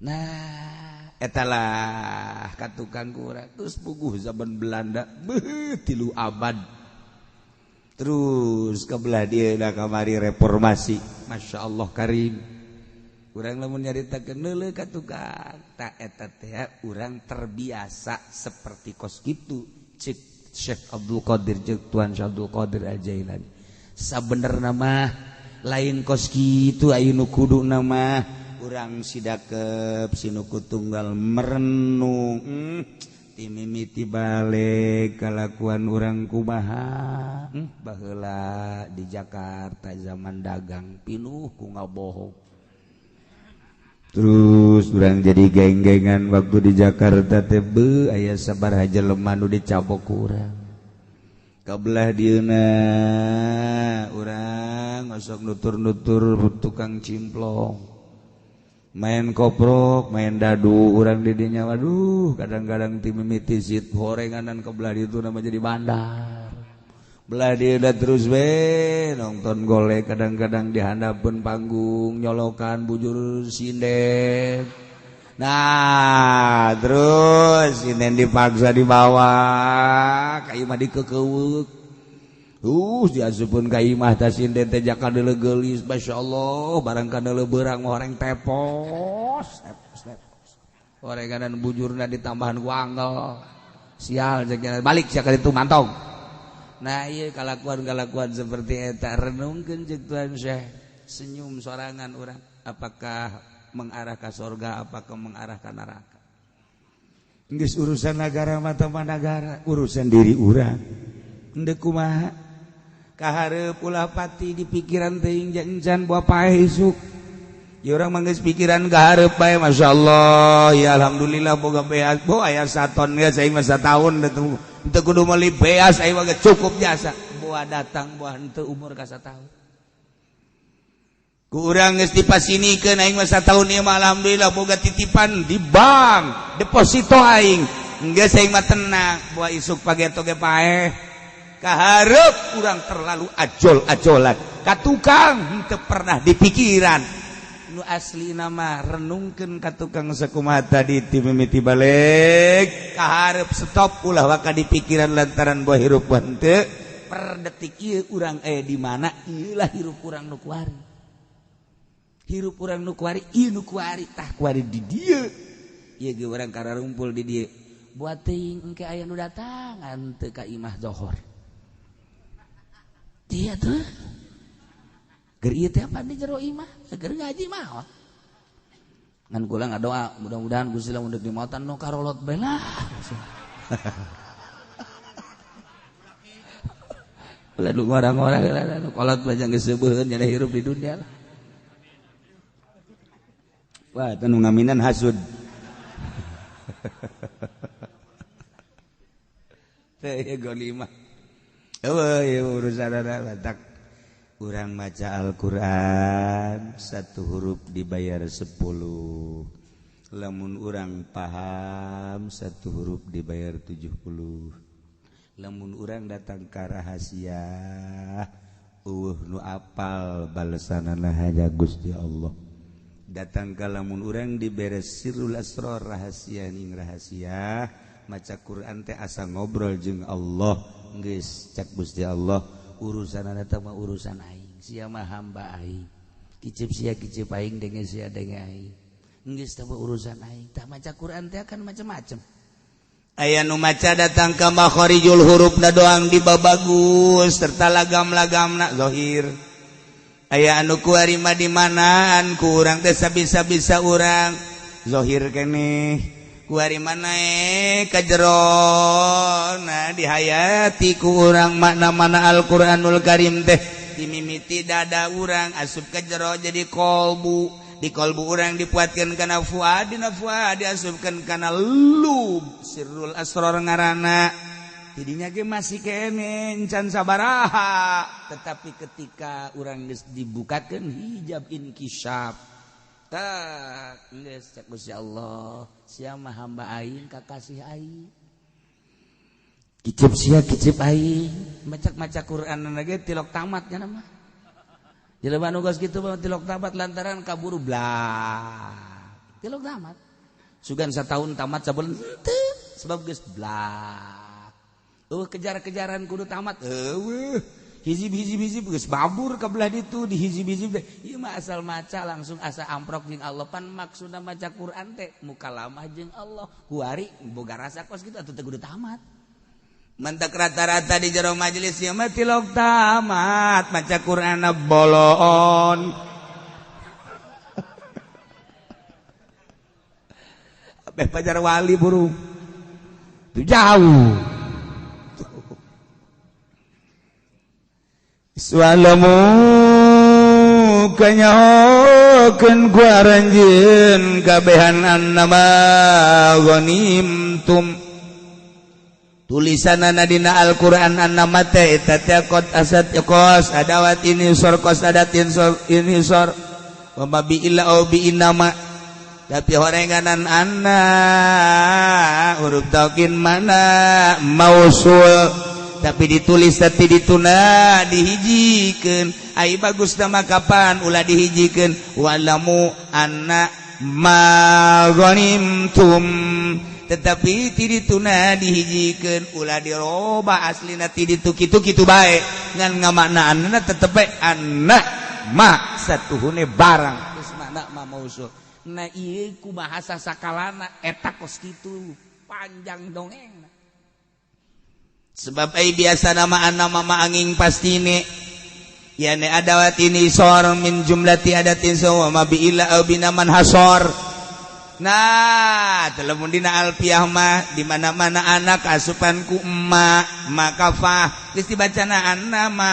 Nah, etalah ka tukang kurang. Terus puguh zaman Belanda, beuh 3 abad. Terus kebelah dia dah kamari reformasi. Masya Allah karim. Urang lamun nyaritakeun neuleuh ka tukang, ta eta teh urang terbiasa seperti kos kitu. Cek Syekh Abdul Qadir jeung Tuan Syekh Abdul Qadir Al-Jailani. Sabenerna mah lain kos kitu aya nu kuduna mah. Urang sidakep sinuku tunggal merenung timimiti balik kalakuan urang kumaha baheula di Jakarta zaman dagang pinuh ku ngabohong. Terus urang jadi geng-gengan waktu di Jakarta teh beuh aya sabaraha jelema nu dicabok urang. Kabelah dieuna urang osok nutur-nutur tukang cimplong. Main koprok, main dadu, urang didinya waduh, kadang-kadang timimiti sit horenganan kebelah itu nama jadi bandar. Belah dia udah terus we nonton golek kadang-kadang di handapeun panggung nyolokan bujur sinden. Nah, terus sinden dipaksa dibawa ka imah dikekeuweuk. Diasupun ka imah tah sinden teh jaka deuleu geulis, masyaallah, barang kana beurang mah horeng tepos, tepos, tepos. Horenganan bujurna ditambahan ku angel. Sial jeung balik sia ka ditu mantong. Nah, ieu kalakuan-kalakuan seperti eta renungkeun jeung Tuan Syekh, senyum sorangan urang, apakah mengarah ka sorga apakah mengarah ka neraka. Geus urusan nagara mah teu nagara, urusan diri urang. Henteu kumaha? Kahareup ulah pati di pikiran teuing encan buah paeh isuk. Ya urang mah geus pikiran kahareup bae masyaallah, ya alhamdulillah boga beas, bo aya saton geus aing mah sataun teu kudu meuli beas aing mah cukup jasa. Buah datang buah henteu umur ka sataun. Ku urang geus dipasinikeun aing mah sataun ieu mah alhamdulillah boga titipan di bank, deposito aing. Geus aing mah tenang, buah isuk pageto ge paeh. Kahareup urang terlalu ajol-ajolan ka tukang henteu pernah dipikiran nu asli nama renungkeun ka tukang sakumaha tadi ti mimiti balik kahareup stop ulah waka dipikiran lantaran buah hirup henteu per detik ieu urang di mana ieu lah hirup urang nu kuari hirup urang nu kuari ieu nu kuari tah kuari di dieu. Ieu ge urang kararumpul di dieu. Buat teuing engke aya nu datangan teu ka imah zohor. Dia tuh. Ger ieu teh apa di jero imah? Seger ngaji mah. Ngan kula ngadoa mudah-mudahan Gusti lamun deuk dimautan nu karolot bae lah. Ulah nu ngora-ngora nu kolot mah geus seubeun nya hirup di dunia lah. Wah, teu nu ngaminan hasud. Teh golima. Eueuh urusan batak. Urang maca Al-Qur'an satu huruf dibayar 10. Lamun urang paham satu huruf dibayar 70. Lamun urang datang ka rahasia eueuh nu apal balesanana hanya Gusti Allah. Datang ka lamun urang diberes sirrul asrar rahasia ning rahasia maca Quran teh asa ngobrol jeung Allah geus cak Gusti Allah urusan eta mah urusan aing sia mah hamba aing kicip sia kicip aing denge sia denge aing geus teh urusan aing tah maca Quran teh kan macam-macam aya nu maca datang ka makharijul hurufna doang dibabagus serta lagam-lagamna zahir aya anu kuari mah di manaan ku urang teh sabisa-bisa urang zahir keneh kuari mana ka jerona dihayati ku urang makna-mana Al-Qur'anul Karim teh dimimiti dada urang asup ka jero jadi kolbu di kolbu urang dipuatkeun kana fuad dina fuad diasupkeun kana lub sirrul asrar ngaranna tidinya ge masih keneh encan sabaraha tetapi ketika urang geus dibukakeun hijab inkisaf tak geus cak Gusti Allah sia mah hamba aing kakasih aing kicip sia kicip aing maca-maca Qur'an ge tilok tamat nya mah jelema nu geus kitu mah tilok tamat lantaran kaburu blah tilok tamat sugan sataun tamat sabulan teu sebab geus blah eueuh kejar-kejaran kudu tamat eueuh hizib-hizib-hizib geus babur ka belah ditu di hizib-hizib teh ieu mah asal maca langsung asa amprok jeung Allah pan maksudna maca Quran teh mukalamah jeung Allah kuari boga rasa kos kitu atuh teu kudu tamat mentak rata-rata di jero majelis ieu mah tilok tamat maca Qur'anna boloon abeh pajar wali burung tu jauh. Swalamu kanyahokeun ku aranjeun kabehan annama ghanimtum tulisanana dina Al-Qur'an annama teh eta teh qad asad qas adawat ini sor qas adatin sor ini sor wa ma bi illa au bi inama tapi horenganan anna huruf taukin mana mausul tapi ditulis tapi dituna dihijikeun ai bagus nama kapan ulah dihijikeun walamu anna ma ghanimtum tetapi ti dituna dihijikeun ulah diroba aslina ti ditu kitu kitu bae ngan ngamaknaanna tetep bae anna ma satuhune barang geus makna ma mausul nah ieu ku bahasa sakalana eta kos kitu panjang dongeng. Sebab ai biasa nama anna mama angin pastine yani adawat ini sor min jumlati adatin sawa ma bi illa au binaman hasor. Nah, lamun dina alfiah mah di mana-mana anak asupan ku emak maka fa geus dibacana anna ma.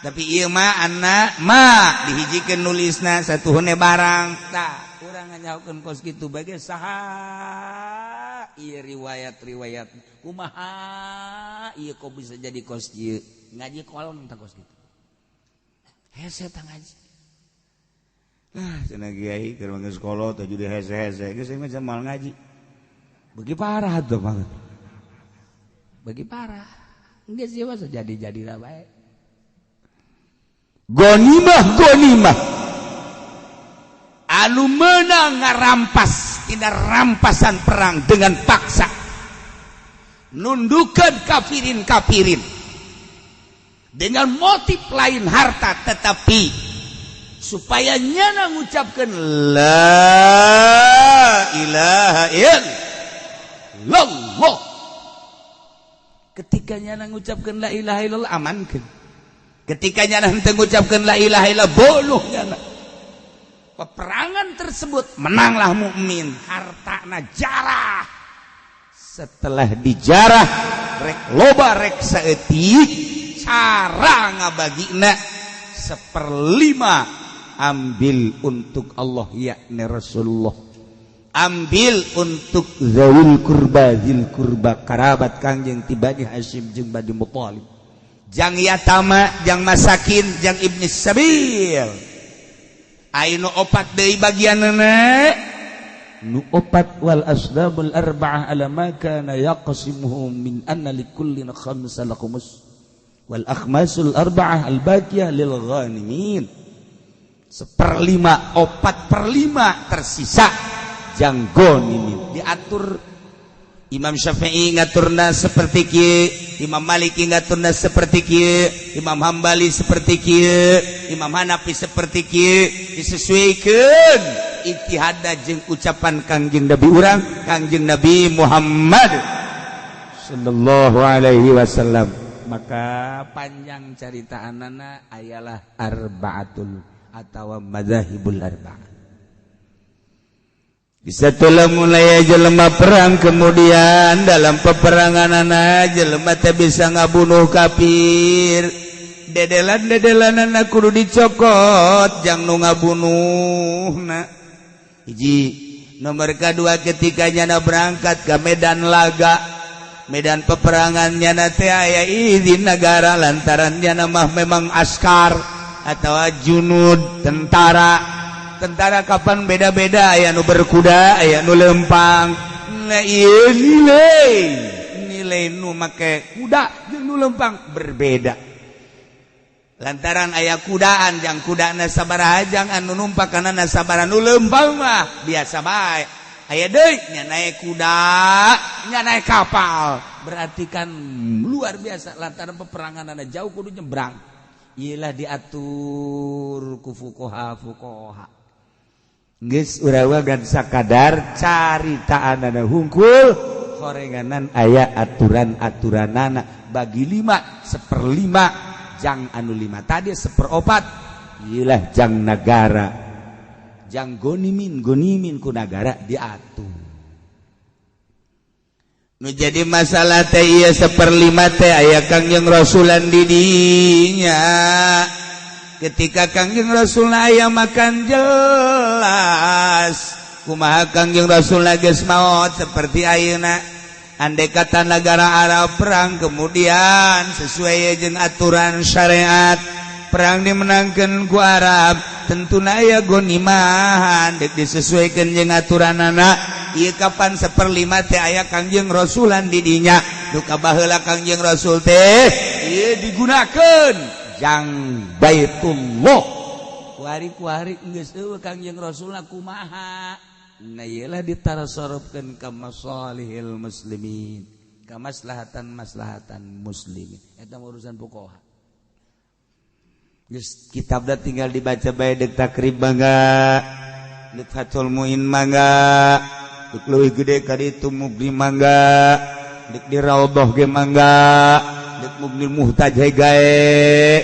Tapi ieu mah anna ma dihijikeun nulisna satuhune barang. Tah, urang nganyahokeun kos kitu bage saha ieu riwayat-riwayat kumaha ieu kok bisa jadi kos ieu ngaji kolom tah kos kitu hese tah ngaji ah cenah kiai keur geus kolot teh jadi hese-hese geus mah moal ngaji bagi parah tuh banget bagi parah geus ieu mah jadi-jadi lah bae gonimah gonimah anu meunang ngarampas tina rampasan perang dengan paksa nundukan kafirin-kafirin dengan motif lain harta tetapi supaya nyana ngucapkan la ilaha illallah. Ketika nyana ngucapkeun la ilaha illallah amankeun. Ketika nyana henteu ngucapkeun la ilaha illallah boluh nyana. Peperangan tersebut menanglah mukmin, hartana jarah. Setelah dijarah rek loba rek saeutik, cara ngabagina seperlima ambil untuk Allah yakni Rasulullah, ambil untuk zawil kurba, zil kurba kerabat Kangjeng ti Bani Hashim jeung Bani Muthalib, jang yatama, jang masakin, jang ibni sabil. Ainu opat deui bagianna nu opat wal asdabul arba'ah ala ma kana yaqsimuhu min anna likullin khamsa laqumus wal akhmasul arba'ah al baqiyah lil ghanimin. Seperlima, opat perlima tersisa jang ghanimin. Diatur Imam Syafi'i ngaturna seperti kieu, Imam Maliki ngaturna seperti kieu, Imam Hambali seperti kieu, Imam Hanafi seperti kieu, disesuaikan ijtihadna jeung ucapan Kangjeng Nabi urang, Kangjeng Nabi Muhammad sallallahu alaihi wasallam. Maka panjang caritaanana ayalah arba'atul atau madzahibul arba'ah. Bisa tulah mulai jelema perang, kemudian dalam peperangan anak jelema teh bisa ngabunuh kafir. Dedelan-dedelan anak kudu dicokot jang nu ngabunuh. Hiji nomor kedua, ketika nyana berangkat ke medan laga, medan peperangan, nyana teh aya izin negara lantaran nyana mah memang askar atau junud tentara. Tentara kapan beda-beda, aya nu berkuda, aya nu lempang. Nah, ieu nilai nilai nu make kuda jeung nu lempang berbeda lantaran aya kudaan, jang kudana sabaraha, jang anu numpak kana sabaraha. Nu lempang mah biasa bae. Aya deui nya naik kuda, nya naik kapal, berarti kan luar biasa lantaran peperangan anu jauh kudu nyebrang. Iyalah diatur ku fuqaha fuqaha. Geus urang gan sakadar caritaanana hungkul, horenganan aya aturan-aturanana bagi lima, seperlima jang anu lima tadi, seperopat iyalah jang negara, jang gonimin, gonimin ku negara diatur. Nu jadi masalah teh iya seperlima teh aya Kangjeng Rasulan didinya. Ketika Kangjeng Rasul aya makan jelas kumaha Kangjeng Rasul geus maot. Seperti ayeuna andai kata negara Arab perang, kemudian sesuai jeung aturan syariat perang dimenangkan ku Arab, tentu aya gonimahan dek disesuaikan jeung aturanana. Ieu kapan seperlima teh aya Kangjeng Rasulan didinya. Duka baheula Kangjeng Rasul teh ieu digunakeun jang Baitullah, kuari-kuari geus eueuh Kangjeng Rasul kumaha. Nah, iyalah ditarsorobkeun ka masalihil muslimin, ka maslahatan maslahatan muslimin. Eta urusan fuqaha. Geus kitabna tinggal dibaca bae, deuk Takrib mangga, deuk Fathul Muin mangga, deuk leuwih gede ka ditu Mughni mangga, deuk di Raudhah ge mangga, deuk Mughnil Muhtaj gae,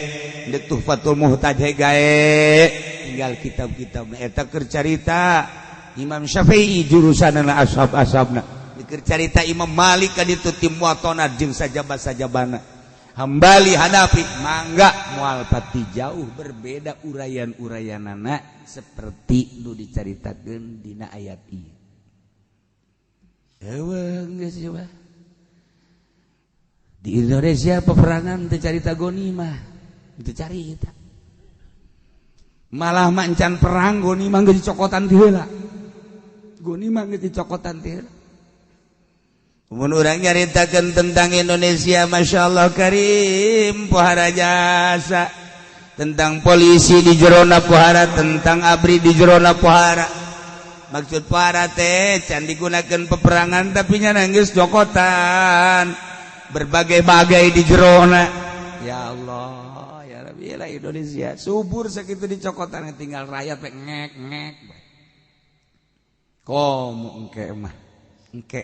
deuk Tuhfatul Muhtaj gae, tinggal kitab-kitab eta keur carita Imam Syafi'i jurusanana ashab-ashabna, keur carita Imam Malik ka ditu tim Muwaththana jeung sajaba-sajabana, Hambali, Hanafi mangga, moal pati jauh berbeda uraian-uraianana seperti nu dicaritakeun dina ayat ieu. Eueuh geus coba. Di Indonesia peperangan teu carita gonimah, teu carita. Malah mancan perang gonimah geus dicokotan ti heula. Gonimah geus dicokotan ti heula. Mun urang nyaritakeun tentang Indonesia, Masya Allah Karim, pohara jasa tentang polisi di jerona pohara, tentang ABRI di jerona pohara. Maksud pohara teh can digunakan peperangan tapi nya geus cokotan berbagai-bagai di jerona. Ya Allah ya Rabbi, lah Indonesia subur sakitu dicokotan, tinggal rakyat ngek ngek. Komo engke mah, engke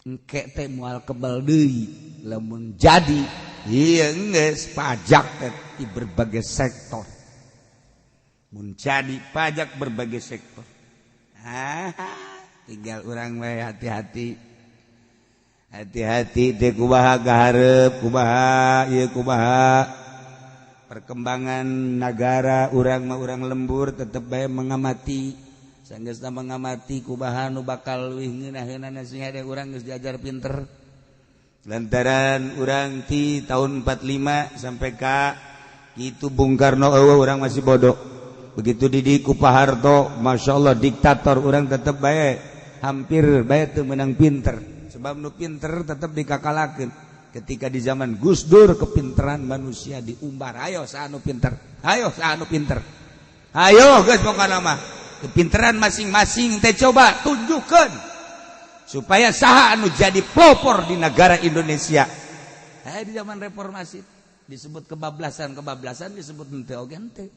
engke teh moal kebal deui lamun jadi. Iya, geus pajak teh di berbagai sektor. Mun jadi pajak berbagai sektor, ah, tinggal urang we hati-hati, hati-hati teh kumaha kaharep, kumaha ieu, kumaha perkembangan negara. Urang mah urang lembur, tetep bae mengamati. Sanggeusna mengamati kumaha nu bakal leuwih ngeunaheunana, sing hade urang geus diajar pinter lantaran urang ti tahun 45 sampai ka itu Bung Karno eueuh, urang masih bodoh. Begitu didik ku Pak Harto, Masya Allah, diktator, urang tetep bae hampir bae teu menang pinter, sebab nu pinter tetep dikakalakeun. Ketika di zaman Gus Dur, kepinteran manusia diumbar. Ayo saha nu pinter, ayo saha nu pinter, ayo geus, pokokna mah kepinteran masing-masing teh coba tunjukkan supaya saha anu jadi pelopor di negara Indonesia. Di zaman reformasi disebut kebablasan, kebablasan disebut henteu oge henteu.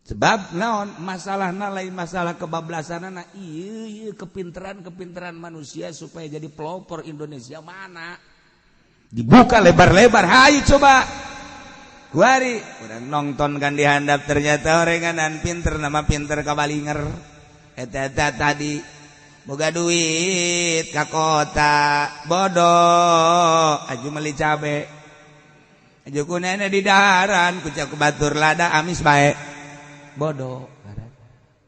Sebab naon masalah lain masalah kebablasan, nah, iya, kepinteran kepinteran manusia supaya jadi pelopor Indonesia mana dibuka lebar-lebar. Hayu coba kuari urang nonton kan dihandap, ternyata orenganan pinter, nama pinter kabalinger. Eta eta tadi boga duit ka kota, bodoh aju meuli cabe, aju ku nenek di daharan ku ku batur lada amis bae, bodoh.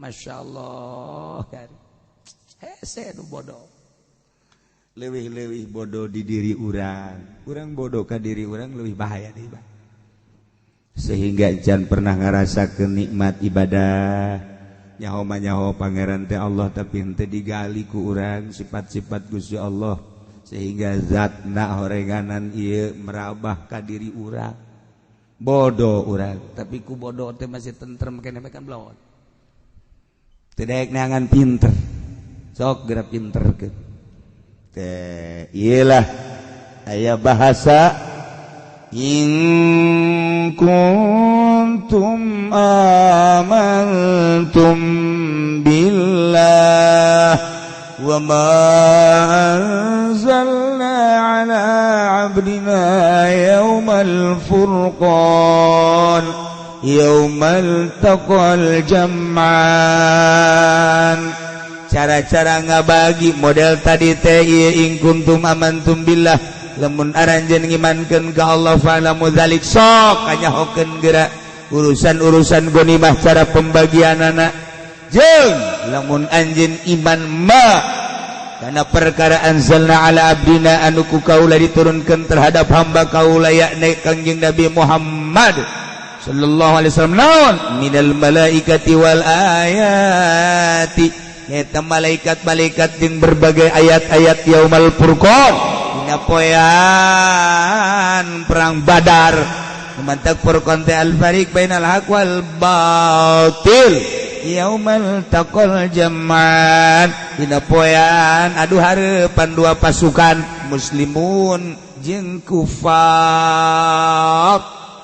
Masya Allah, hese nu bodoh, leuwih-leuwih bodoh di diri urang. Urang bodoh ka diri urang lebih bahaya deh, sehingga jangan pernah ngerasa kenikmat ibadah. Nyaho mah nyaho pangeran teh Allah, tapi henteu digali ku urang sifat-sifat Gusti Allah sehingga zatna horenganan ieu merabah ka diri urang. Bodoh urang, tapi ku bodoh teh masih tentrem keneh kan belon teu neangan pinter. Sok geura pinter ke teh. Iyalah, aya bahasa in kuntum amantum billah wa ma anzalna ala abdina yawmal furqan yawmal taqal jam'an. Cara-cara ngabagi model tadi teh in kuntum amantum billah, lamun aranjeun ngimankeun ka Allah, fa'lamu dzalik, sok kanyahokeun geura urusan-urusan gonimah, cara pembagianana. Jeung lamun anjeun iman ma karena perkara anzalna ala abdina, anu ku kaula diturunkeun terhadap hamba kaula, yakni Kangjeng Nabi Muhammad sallallahu alaihi wasallam, naon minal malaikati wal ayati, nyata malaikat-malaikat jeung berbagai ayat-ayat, yaumal furqan, dina poean perang Badar. Mantak furqan teh al fariq bainal haq wal batil. Yaumal taqal jam'an, dina poean adu hareupan dua pasukan, muslimun jeung kufar.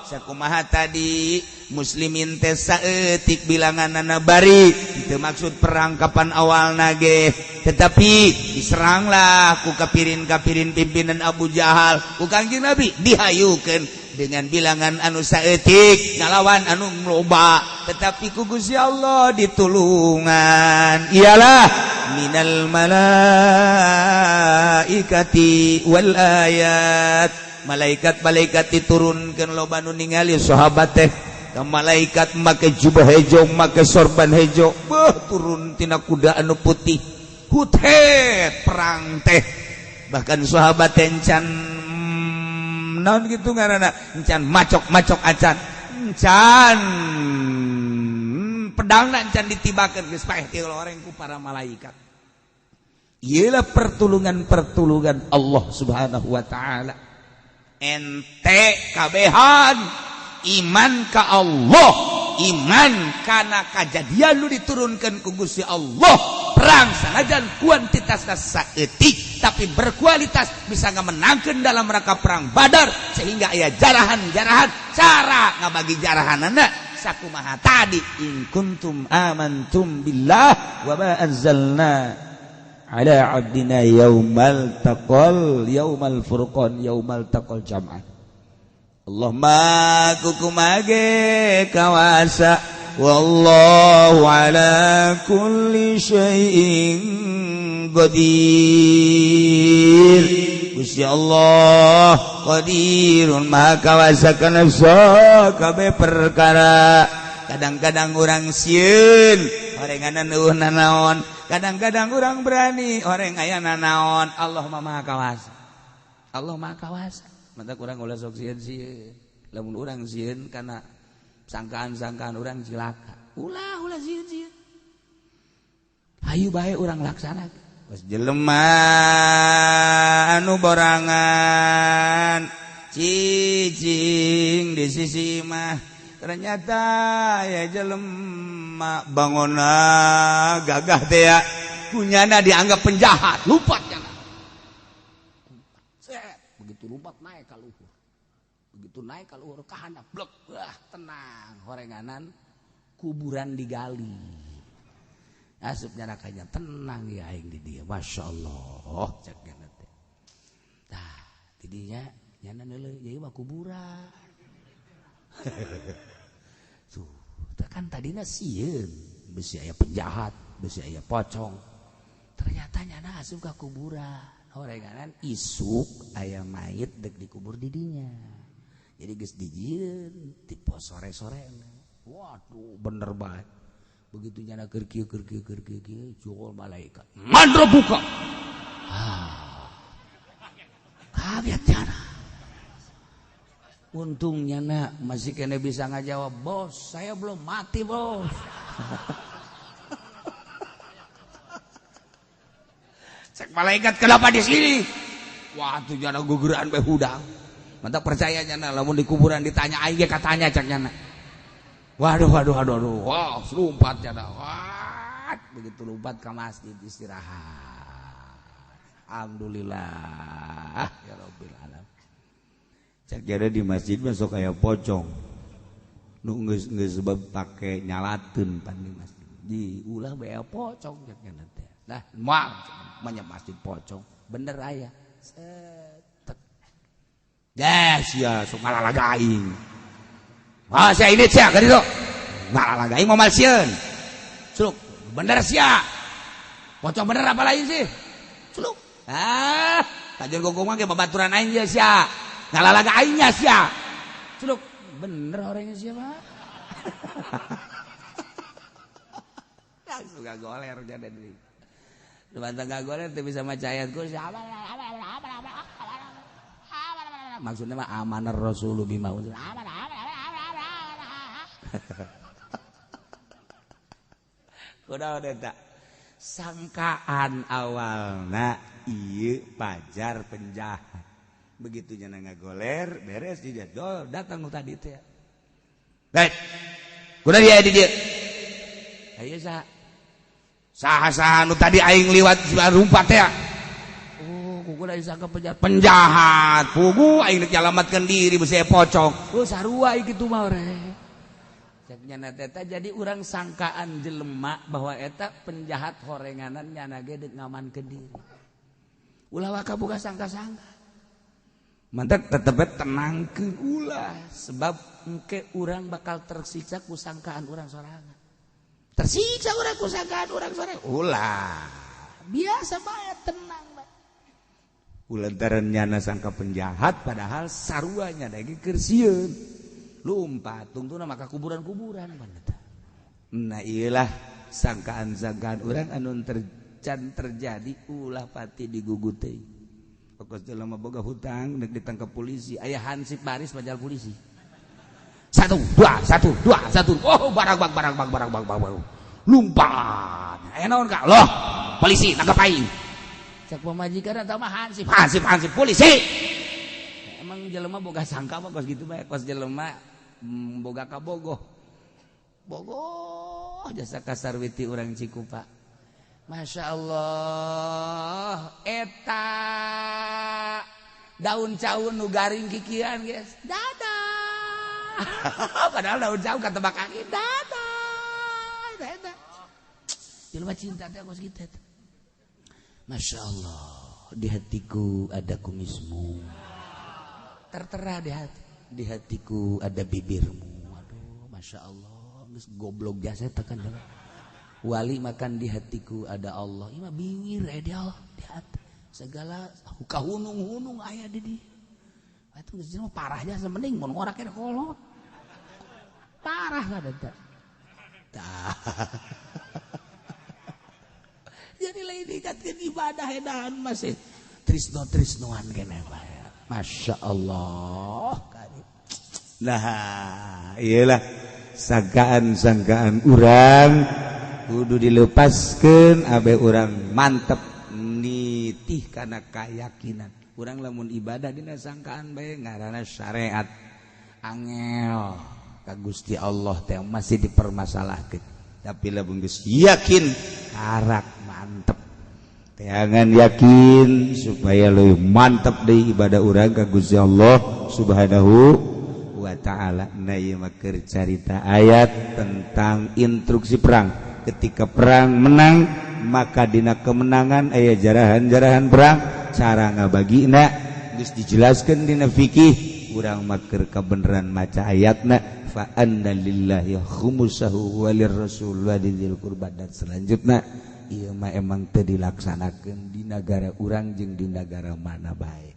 Sakumaha tadi, muslimin teh saeutik bilanganana, bari itu maksud perang kapan awal nage, tetapi diseranglah ku kapirin-kapirin pimpinan Abu Jahal. Ku Kangjeng Nabi dihayukeun dengan bilangan anu saeutik ngalawan anu loba, tetapi ku Gusti Allah ditulungan. Iyalah minal malaikati wal ayat, malaikat-malaikat diturunkan. Loba nu ningali sahabat teh malaikat make jubah hejo, make sorban hejo, beuh, turun tina kuda anu putih. Hutet perang teh, bahkan sahabat encan naon gitu ngaranna, encan macok-macok acan, encan pedangna encan ditibakeun, geus paeh ti loreng ku para malaikat. Iyalah pertulungan-pertulungan Allah Subhanahu wa taala. Ente kabehan iman ka Allah, iman karena kajadian lu diturunkan ku Gusti Allah, perang sanajan kuantitasna saeutik tapi berkualitas, bisa ngamenangkeun dalam rangka perang Badar, sehingga aya jarahan-jarahan. Cara ngabagi jarahanana Sakumaha tadi in kuntum amantum billah wa ma anzalna ala abdina yaumal taqal yaumal furqan yaumal taqal jam'an. Allahumma kukumage kawasa wallahu ala kulli syai'in qadir. Gusti Allah qadirun maha kawasa kana sakabeh perkara. Kadang-kadang urang sieun orenganan eueuh nanaon, kadang-kadang urang berani oreng aya nanaon. Allah maha kawasa, Allah maha kawasa. Mata kurang ulah sok sieun-sieun. Lamun urang sieun kana sangkaan-sangkaan urang cilaka. Ulah ulah sieun-sieun. Hayu bae urang laksanakeun. Pas jelema anu borangan cicing di sisi mah ternyata ya jelema bangona gagah teh ya kunyana dianggap penjahat, lompat nyana. Set, begitu lompat naik ka luhur. Begitu naik ka luhur ka handap blek, wah tenang, horenganan kuburan digali. Asup nyarakanya tenang ya aing di dieu. Masya Allah cek nyana teh. Tah, tidinya nyana neuleuh ieu mah kuburan. Tuh, kan tadina sieun besi aya penjahat, besi aya pocong. Ternyata nyana asup ka kuburan. Horenganan isuk aya mayit dek dikubur di dinya. Jadi geus dijieun tipe sore-sore. Waduh, bener banget. Begitu nyana keur kieu keur kieu keur kieu jol malaikat. Mandro buka. Ah. Kaget nyana. Untungnya nak masih kena bisa ngajawab, bos saya belum mati bos. Cek malaikat kenapa di sini? Wah tuh nyana guguran bae hudang. Mantap percaya nyana lamun di kuburan ditanya aing ge katanya cek nyana. Waduh waduh waduh waduh. Wah, lompat nyana. Wah, begitu lompat ke masjid istirahat. Alhamdulillah ya rabbil alamin. Cek jada di masjid masuk kayak pocong. Nu geus geus sebab pake nyalateun pan di masjid. Diulah bae pocong cek nyana teh. Nah, moal banyak masjid pocong. Bener aya. Set. Des ya sok ngalalaga aing. Ah sia ini sia ka ditu. Ngalalaga aing moal sieun. Suluk, bener sia. Pocong bener apa lain sih? Suluk. Ah, kajeun gogong mah ge babaturan aing ye sia. Ngalalaga aingnya sia. Suluk, bener orangnya siapa? Langsung gak goler jadi deui. Lu bantang gak goler teu bisa maca ayat kursi. Maksudnya mah amanar rasulu bima unzila. Kunaon eta? Sangkaan awalna ieu pajar penjahat. Begitu nyana ngagoler beres dijadol datang nu tadi teh. Baik. Kudu dia di dieu. Ayo saha? Saha-saha nu tadi aing liwat rumpat teh. Oh, kuku da disangka penjahat. Penjahat. Pugu aing rek nyalamatkeun diri besi pocong. Oh, sarua kitu mah re. Cek nyana teh jadi urang sangkaan jelema bahwa eta penjahat horenganan nyana ge deuk ngamankeun diri. Ulah waka buka sangka-sangka. Mantak tetep tenangkeun ulah sebab engke urang bakal tersiksa ku sangkaan urang sorangan. Tersiksa urang ku sangkaan urang sorangan. Ulah. Biasa bae tenang bae. Ulantaran nyana sangka penjahat padahal saruanya lagi keur sieun. Lompat tungtuna maka kuburan-kuburan paneta. Nah iyalah sangkaan-sangkaan urang anu terjadi ulah pati digugut teh. Pokos jelema boga hutang nek ditangkap polisi, aya hansip baris majal polisi. 1 2 1 2 1. Oh barang bang barang bang barang bang barang. Lumpat. Aya naon ka? Loh, polisi nangkep aing. Cek pamajikan eta mah hansip, hansip hansip polisi. Emang jelema boga sangka mah kos gitu bae, kos jelema boga kabogoh. Bogoh jasa kasarwiti urang Cikupa. Masya Allah, eta daun caun nu garing kikian guys. Dadah. Padahal daun jauh kata tebak angin dada. Eta. Jelema cinta teh kos kitu. Masya Allah, di hatiku ada kumismu. Tertera di hati. Di hatiku ada bibirmu. Aduh, Masya Allah, geus goblok jasa tekan. Wali makan di hatiku ada Allah. Ieu mah bibir di Allah, di hati. Segala kahunung-hunung aya di dieu. Itu geus jelema parah jasa mending mun ngorak keneh kolot. Parah kan eta. Tah. Jadi lain dikatkeun ibadah edahan masih trisno-trisnoan keneh bae. Masya Allah. Nah, iyalah sangkaan-sangkaan urang kudu dilepaskeun abe urang mantep nitih kana keyakinan. Urang lamun ibadah dina sangkaan bae ngaranna syariat. Angel ka Gusti Allah teh masih dipermasalahkeun. Tapi lamun geus yakin karak mantep. Teangan yakin supaya leuwih mantep deui ibadah urang ka Gusti Allah Subhanahu wa ta'ala. Nah ieu mah keur carita ayat tentang instruksi perang. Ketika perang menang maka dina kemenangan aya jarahan-jarahan perang, cara ngabagina geus dijelaskeun dina fikih. Urang mah keur kabeneran maca ayatna fa anna lillahi khumusahu walirrasul walidil qurba dan selanjutna. Ieu mah emang teu dilaksanakeun di nagara urang jeung di nagara mana bae.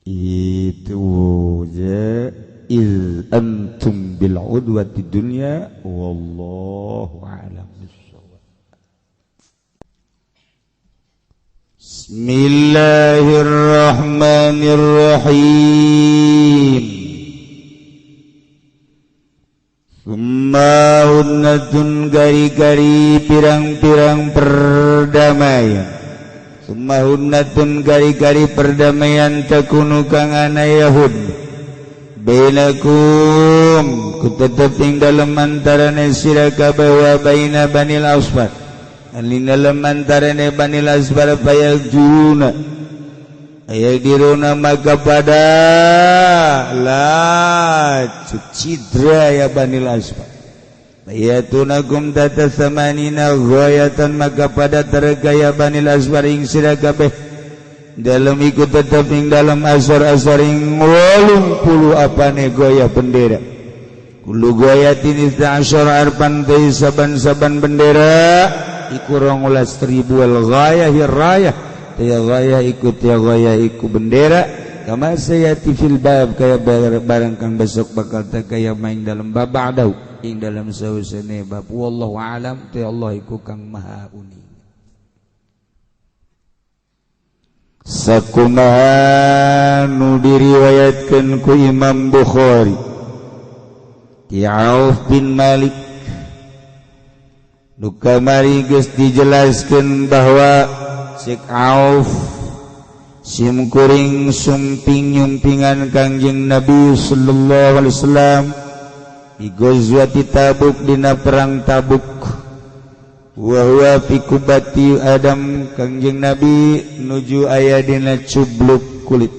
Itu je il antum bil udwati dunya wallahu a'lam bissawab. Bismillahirrahmanirrahim. Summa hunnatun gari-gari pirang-pirang perdamaian. Summa hunnatun gari-gari perdamaian takunu kang ana Yahud bainakum ku tetep ing dalem antarane sira kabeh wa baina Banil Asfar. Ing dalem antarane Banil Asfar fayajuna aya diruna maka pada la cidra ya Banil Asfar. Bayatunakum tata samanina ghayatan maka pada tergaya Banil Asfar ing sira kabeh dalam ikut tetep ing dalam asar-asar ing 80 apane goyah bendera. Kullu ghayatin 12 arfan deui saban-saban bendera iku 12.000 wal ghayah rayah tiya ghayah iku tiya ghayah iku bendera kama sayati fil bab kaya barang kang besok bakal kaya main dalam bab ba'dau ing dalam sausane bab wallahu alam ti Allah iku kang maha uning. Sakumaha nu diriwayatkeun ku Imam Bukhari ti Auf bin Malik nu kamari geus dijelaskeun bahwa Sik Auf simkuring sumping nyumpingan Kangjeng Nabi sallallahu alaihi wasallam di Ghazwati Tabuk dina perang Tabuk wa huwa fi kubati Adam Kangjeng Nabi nuju aya dina cubluk kulit.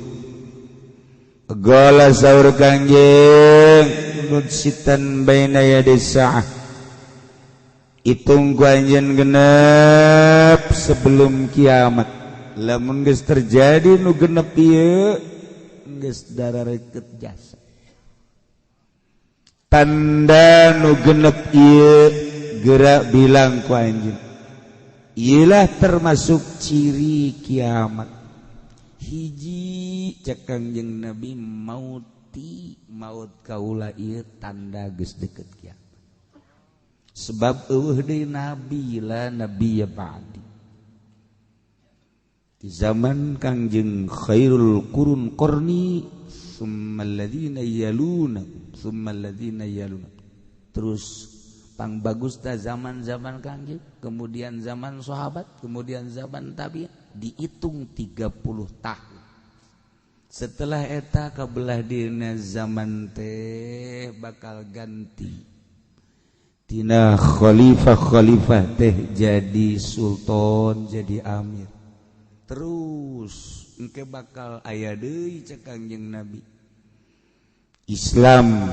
Gala saur Kangjeng nudsitan baina yadi sa'ah hitung ku anjeun genep sebelum kiamat. Lamun geus terjadi nu genep ieu geus darareukeut jasa. Tanda nu genep ieu gerak bilang ku anjeun. Ieulah termasuk ciri kiamat. Hiji cek Kangjeng Nabi mauti maut kaula ieu tanda geus deukeut kiamat. Sebab eueuh deui nabi la nabiyya ba'di. Di zaman Kangjeng khairul qurun qarni summa alladzina yaluna summa alladzina yaluna. Terus pang bagus ta zaman-zaman Kangjeng, kemudian zaman sahabat, kemudian zaman tabi'in, dihitung 30 tahun. Setelah eta kabelah dina zaman teh bakal ganti. Tina khalifah-khalifah teh jadi sultan, jadi amir. Terus engke bakal aya deui cek Kangjeng Nabi. Islam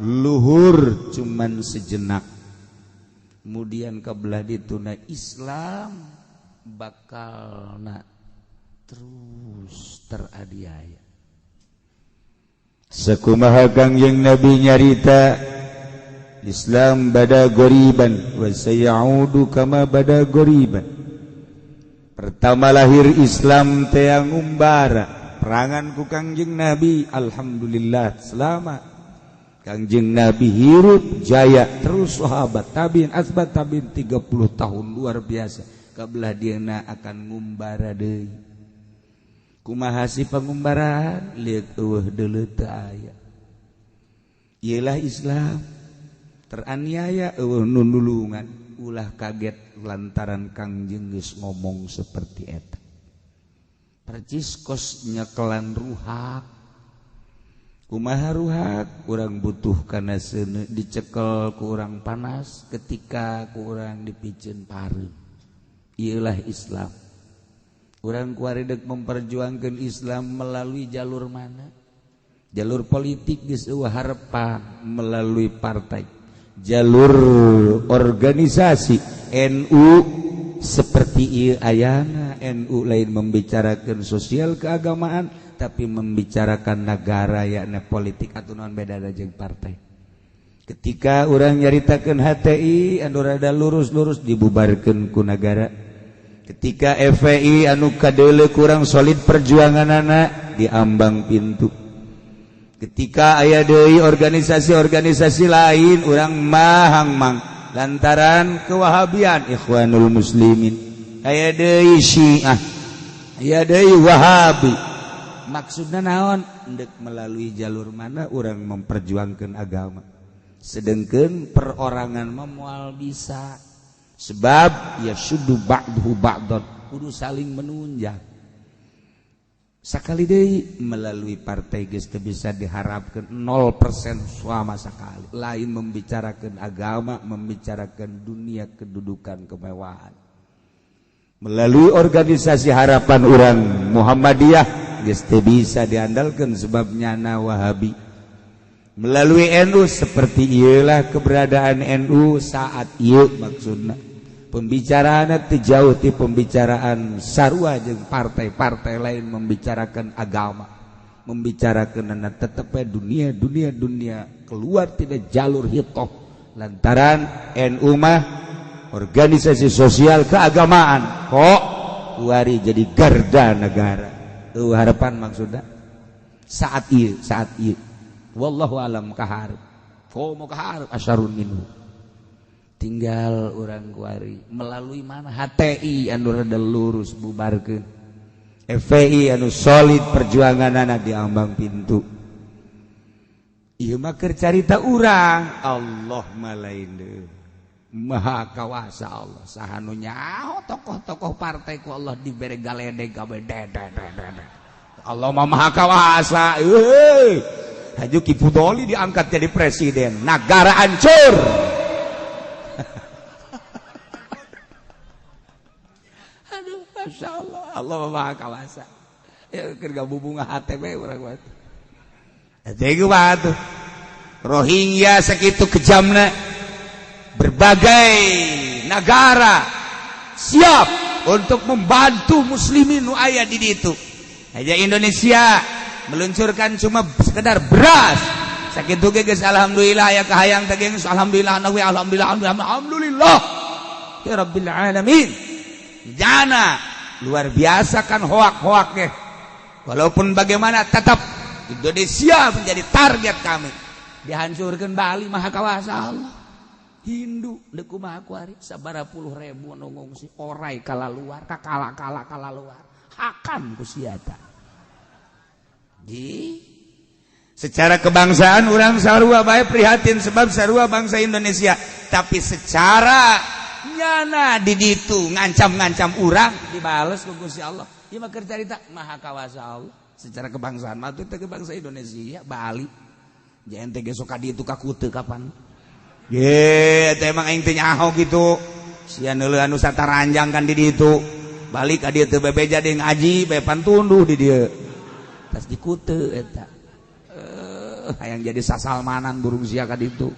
luhur cuman sejenak, kemudian kebelah dituna Islam bakal na terus teradiaya. Sakumaha Kangjeng Nabi nyarita Islam bada goriban wa sayaudu kama bada goriban. Pertama lahir Islam teh ngumbara perangan ku Kangjeng Nabi, alhamdulillah selamat. Kangjeng Nabi hirup jaya terus sahabat tabiin asbat tabiin 30 tahun luar biasa. Kabelah dieuna akan ngumbara deui. Kumaha si pangumbaraan lieur eueuh deuleu teu aya. Ieulah Islam teraniaya eueuh nu nulungan, ulah kaget lantaran Kangjeng geus ngomong seperti eta. Percis kos nyekelan ruhak. Kumaha ruhak? Urang butuh kana seuneu dicekel ku urang panas ketika ku urang dipiceun pareum. Ieulah Islam. Urang kuari deuk memperjuangkeun Islam melalui jalur mana? Jalur politik geus eueuh harepan melalui partai. Jalur organisasi NU seperti ieu ayana NU lain membicarakan sosial keagamaan tapi membicarakan negara yakni politik atau non beda jeung partai. Ketika urang nyaritakeun HTI anu rada lurus-lurus dibubarkeun ku nagara. Ketika FPI anu kadeuleu kurang solid perjuanganana diambang pintu. Ketika aya deui organisasi-organisasi lain urang mahang mang lantaran kewahabian Ikhwanul Muslimin, aya deui Syiah, aya deui Wahabi. Maksudna naon? Endek melalui jalur mana urang memperjuangkan agama. Sedengkeun perorangan mah moal bisa, sebab ya sudu ba'duhu ba'don, kudu saling menunjang. Sakali deui melalui partai geus teu bisa diharapkeun 0% sama sekali. Lain membicarakan agama, membicarakan dunia kedudukan kemewahan. Melalui organisasi harapan urang Muhammadiyah geus teu bisa diandalkeun sebab nyana Wahabi. Melalui NU seperti ieulah keberadaan NU saat ieu maksudna. Pembicaraan teu jauh ti pembicaraan sarua jeung partai-partai lain membicarakan agama, membicarakan tetep dunia dunia dunia keluar tidak jalur hitoh lantaran NU mah organisasi sosial keagamaan kok wari jadi garda negara. Harapan maksudna saat ieu, saat ieu wallahu alam kaharep komo kaharep asyarun minhu. Tinggal urang kuari melalui mana HTI anu rada lurus bubarkeun, FPI anu solid perjuanganana diambang pintu. Ieu mah keur carita urang, Allah mah lain deui. Maha kawasa Allah. Saha nu nyaho tokoh-tokoh partai ku Allah dibere galedeg kabeh dedededede. Allah mah maha kawasa. Euy, haju Ki Fudoli diangkat jadi presiden, negara hancur. Masya Allah, Allah maha kawasa. Ya keur gabubunga HTB urang mah. Teh mah tuh. Rohingya sakitu kejamna, berbagai negara siap untuk membantu muslimin nu aya di ditu. Aja Indonesia meluncurkan cuma sekedar beras. Sakitu ge geus alhamdulillah aya kahayang teh geus alhamdulillah nawi alhamdulillah alhamdulillah. Ya rabbil alamin. Jana luar biasa kan hoak-hoaknya. Walaupun bagaimana tetap Indonesia menjadi target kami. Dihancurkan Bali maha kawasa Allah. Hindu deuk kumaha kuari sabaraha puluh ribu nu ngungsi orai kala luar kakala-kala kala luar. Hakan ku sia ta. Di secara kebangsaan urang sarua bae prihatin sebab sarua bangsa Indonesia, tapi secara nyana di ditu ngancam-ngancam urang dibales ku Gusti Allah. Ieu mah keur carita maha kawasa Allah. Secara kebangsaan mah teh bangsa Indonesia Bali. Jeung ente ge sok ka ditu ka Kute kapan? Ge teh emang aing teh nyaho kitu. Sia neuleuh anu sataranjang kan di ditu. Balik ka dieu teu bebeja deui ngaji bae pantunduh di dieu. Tas di Kute eta. Hayang jadi sasalmanan burung sia ka ditu.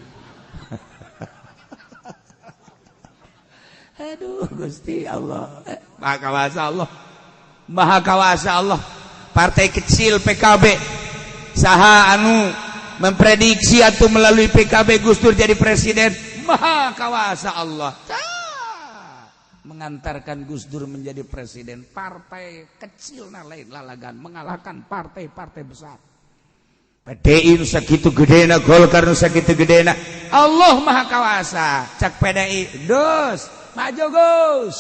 Aduh Gusti Allah. Maha kawasa Allah. Maha kawasa Allah. Partai kecil PKB saha anu memprediksi atau melalui PKB Gus Dur jadi presiden. Maha kawasa Allah. Mengantarkan Gus Dur menjadi presiden. Partai kecil na lain lalagan mengalahkan partai-partai besar. PDI nu sakitu gedena, Golkar nu sakitu gedena. Allah Maha Kawasa. Cak PDI, dus, maju Gus.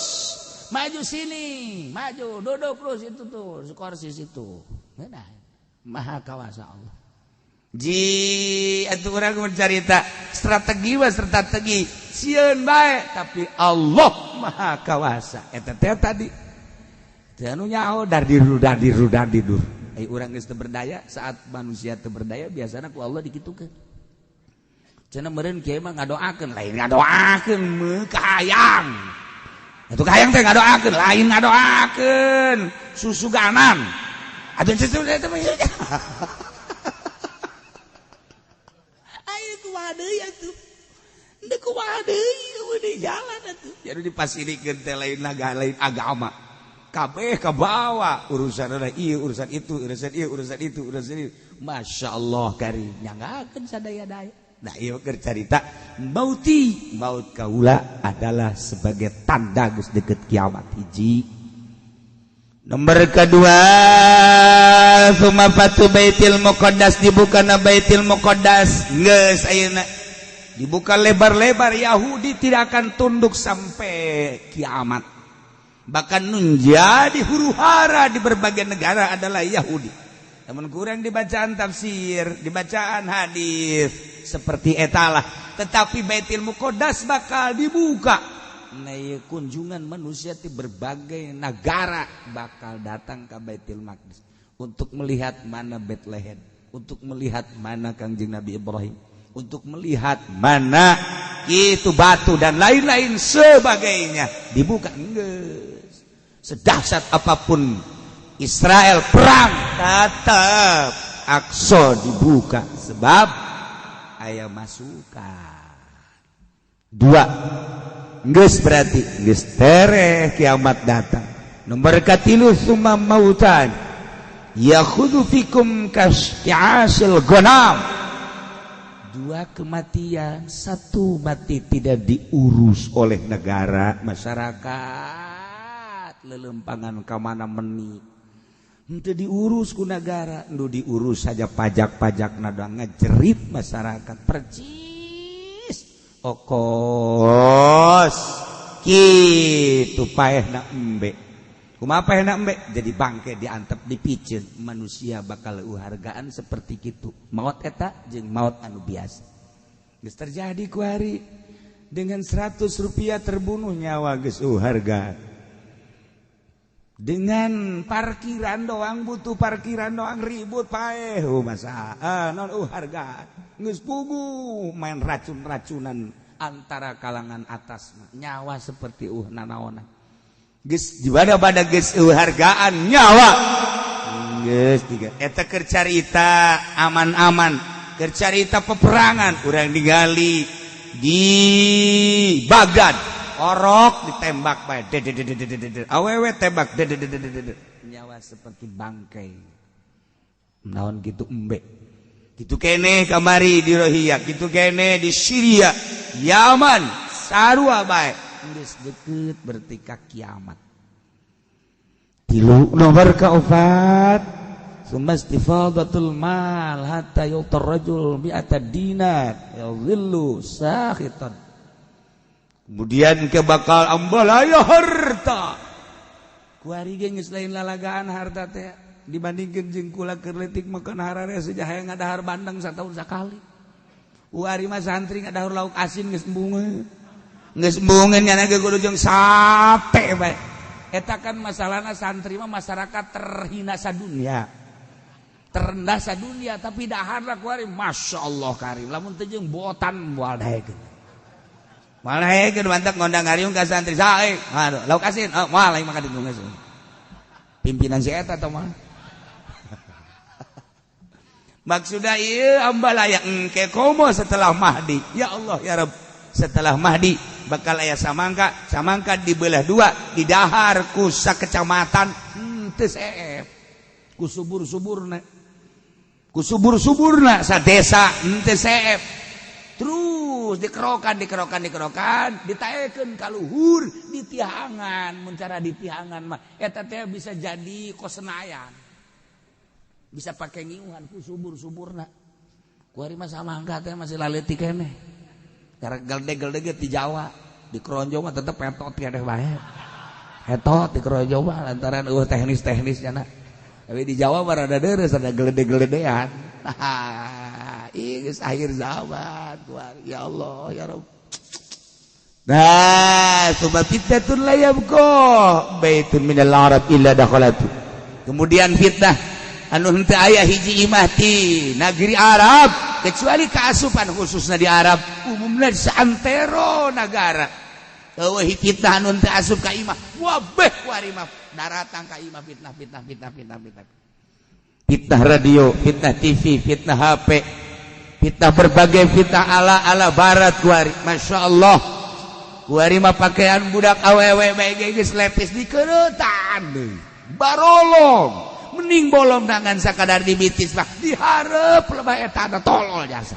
Maju sini, maju, duduk terus itu tuh, kursi situ. Nah, Maha Kawasa Allah. Ji, atuh urang mencarita strategi mah strategi, sieun bae, tapi Allah Maha Kawasa. Eta teh tadi. Teu anu nyaho dardiru dardiru dardidur. Urang geus teu berdaya, saat manusia teu berdaya biasana ku Allah dikitukeun. Cenah meureun kieu mah ngadoakeun, lain ngadoakeun meuh kahayang. Atuh kahayang teh ngadoakeun, lain ngadoakeun susuganan. Atuh cenah teh mah. Ayo kumaha deui atuh. Deui kumaha deui di jalan atuh. Jadi dipasirikeun teh lain lain agama. Kabeh kebawa urusan ada iya urusan itu urusan iya urusan itu urusan itu. Masya Allah kari nyanggakeun sadaya-daya. Nah ieu keur carita mauti maut kaula adalah sebagai tanda geus deket kiamat hiji. Nomor kedua summa fatu Baitul Muqaddas dibukana Baitul Muqaddas geus ayeuna dibuka lebar-lebar Yahudi tidak akan tunduk sampai kiamat. Bahkan menjadi huru-hara di berbagai negara adalah Yahudi. Namun kurang dibacaan tafsir, dibacaan hadis seperti etalah. Tetapi Baitul Muqaddas bakal dibuka. Nah, kunjungan manusia di berbagai negara bakal datang ke Baitul Maqdis untuk melihat mana Bethlehem, untuk melihat mana Kangjeng Nabi Ibrahim, untuk melihat mana itu batu dan lain-lain sebagainya. Dibuka enggak. Sedahsyat apapun Israel perang tetap Aqsa dibuka sebab aya masukan. Dua geus berarti geus tereh kiamat datang. Nomor katilu summa mautan yakhudhu fikum kasyasil ghanam. Dua kematian, satu mati tidak diurus oleh negara, masyarakat lelempangan ka mana meni henteu diurus ku negara, nu diurus saja pajak-pajak nada ngejerit masyarakat percis okos kitu paehna embe. Kumaha paehna embe? Jadi bangke diantep dipiceun manusia bakal euhargaan seperti kitu. Maot eta jeung maot anu biasa. Geus terjadi ku hari dengan 100 rupiah terbunuh nyawa geus euhargaan. Dengan parkiran doang butuh parkiran doang ribut paeh masa non harga geus puguh main racun-racunan antara kalangan atas nyawa seperti nanaonan geus di pada geus hargaan nyawa geus tiga eta keur carita aman-aman keur carita peperangan urang digali di Baghdad orok ditembak bae awewe tembak nyawa seperti bangkai naon gitu embe gitu kene kamari di Rohia gitu kene di Syria Yaman sarua bae geus deket berarti ka kiamat. Tilu nomor kaopat summa istifadatul mal hatta yu'tar rajul mi'ata dinar yadhillu sakhitan. Kemudian ke bakal ambalaya harta. Kuari ge geus lain lalagaan harta teh dibandingkeun jeung kula keur leutik makan harare sejahaya ngadahar bandeng sataun sakali. Kuari mah santri ngadahar lauk asin geus embungeun. Geus embungeun nya ge kudu jeung sate bae. Eta kan masalahna santri mah masyarakat terhina sadunya. Terendah sadunya tapi daharna kuari masyaallah karim. Lamun teu jeung botan moal daekeun. Malah hegeun mantak ngondang ngariung ka santri sae. Aduh, lauk asin. Oh, moal aing makan ditu geus. Pimpinan si eta tah mah. Maksudna ieu ambalaya engke komo setelah Mahdi. Ya Allah ya Rabb, setelah Mahdi bakal aya samangka, samangka dibelah dua, didahar ku sakecamatan henteu seep. Ku subur-suburna. Ku subur-suburna sa desa henteu seep. Terus dikerokan, dikerokan, dikerokan, ditaekeun ka luhur, ditihangan, mun cara ditihangan mah eta teh bisa jadi kosenayan. Bisa pakai ngiuhan ku subur-suburna. Kuari mah samangka teh masih laleutik keneh. Karena gelde-gelde di Jawa, di Kronjo mah tetep petot keneh bae. Hetot di Kronjo mah lantaran eueuh teknis-teknisnya na. Tapi di Jawa mah rada deureuh rada gelede-geledean. Ih geus akhir zaman kuari. Ya Allah ya Rabb. Nah, sebab fitnatun la yabqa baitun minal arab illa dakhalatu. Kemudian fitnah anu henteu aya hiji imah ti negeri Arab kecuali keasupan khususnya di Arab umumna di saantero nagara. Eueuh fitnah anu henteu asup ka imah, wabeh kuari mah daratang ka imah fitnah fitnah fitnah fitnah fitnah. Fitnah radio, fitnah TV, fitnah HP, fitnah berbagai fitnah ala-ala barat kuari. Masya Allah. Kuari mah pakaian budak awewe bae geus lepis dikeuretan deui. Barolong. Mending bolong tangan sakadar dibitis mah dihareup lebah eta ada tolol jasa.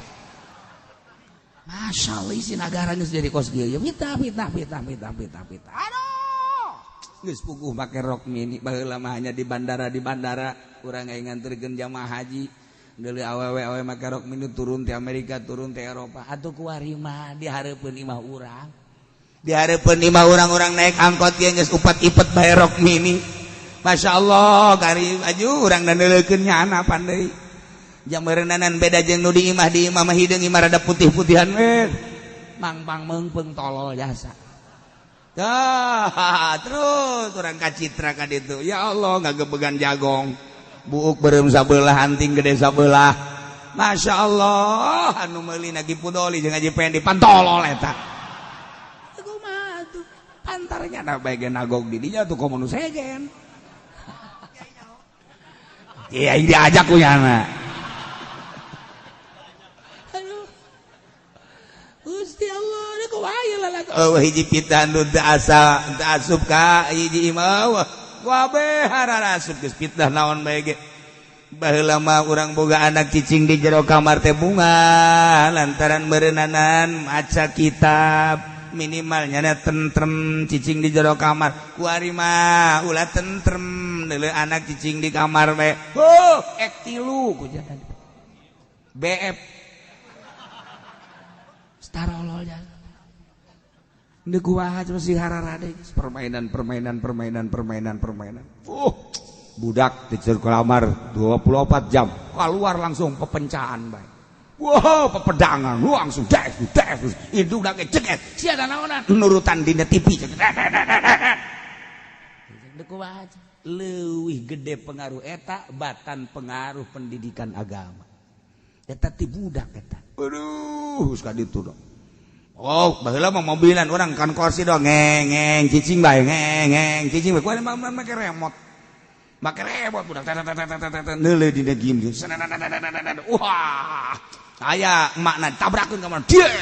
Masya Allah isi nagara geus jadi kos kieu. Fitnah fitnah fitnah fitnah fitnah fitnah. Aduh. Geus puguh make rok mini baheula mah hanya di bandara urang nganterkeun jamaah haji. Deuleu awewe-awewe make rok mini turun ti Amerika turun ti Eropa. Atuh kuari mah dihareupeun imah urang. Dihareupeun imah urang-urang naik angkot ge geus upat-ipet bae rok mini. Masya Allah kari aju urang dandeleukeun nyana pandai. Jang meureunnanan beda jeung nu di imah mah hideung imah rada putih-putihan we. Mangpang meungpeung tolol jasa. Tah, terus urang kacitra ka ditu. Ya Allah ngagebegan jagong. Buuk beureum sabelah anting gede sabelah. Masya Allah anu meuli Nagi Pudoli jeung Haji Pendi pantolol eta. Kumaha tuh? Antarnya na bae ge nagog di dinya tuh komo nu sejen. Iya, diajak ku nyana. Aduh. Gusti Allah, da kumaha lalak. Eueuh hiji fitnah nu teu asa, teu asup ka hiji imah. Kabeh hararasup geus fitnah naon bae ge. Baheula mah urang boga anak cicing di jero kamar teh bunga lantaran meureunnanan maca kitab minimal nyana tentrem cicing di jero kamar. Kuari mah ulah tentrem deuleu anak cicing di kamar bae. Oh, ek tilu ku jalan. BF. Starolol jalan. Deuk kumaha masih hararade permainan permainan permainan permainan permainan. Budak di jero kamar 24 jam keluar langsung pepencahan bae. Wow, pepedangan, langsung des, des, itu udah keceket, sia naonan, nurutan dina TV. Leuwih gede pengaruh eta batan pengaruh pendidikan agama. Eta ti budak eta. Aduh, geus ka ditu dong. Oh, baheula mah mobilan urang kan kursi dong, ngeng ngeng cicing bae, ngeng ngeng cicing bae. Kuari mah make remote. Make remote budak tet tet tet tet neuleuh dina game. Wah. Aya emakna tabrakeun ka mana? Dia.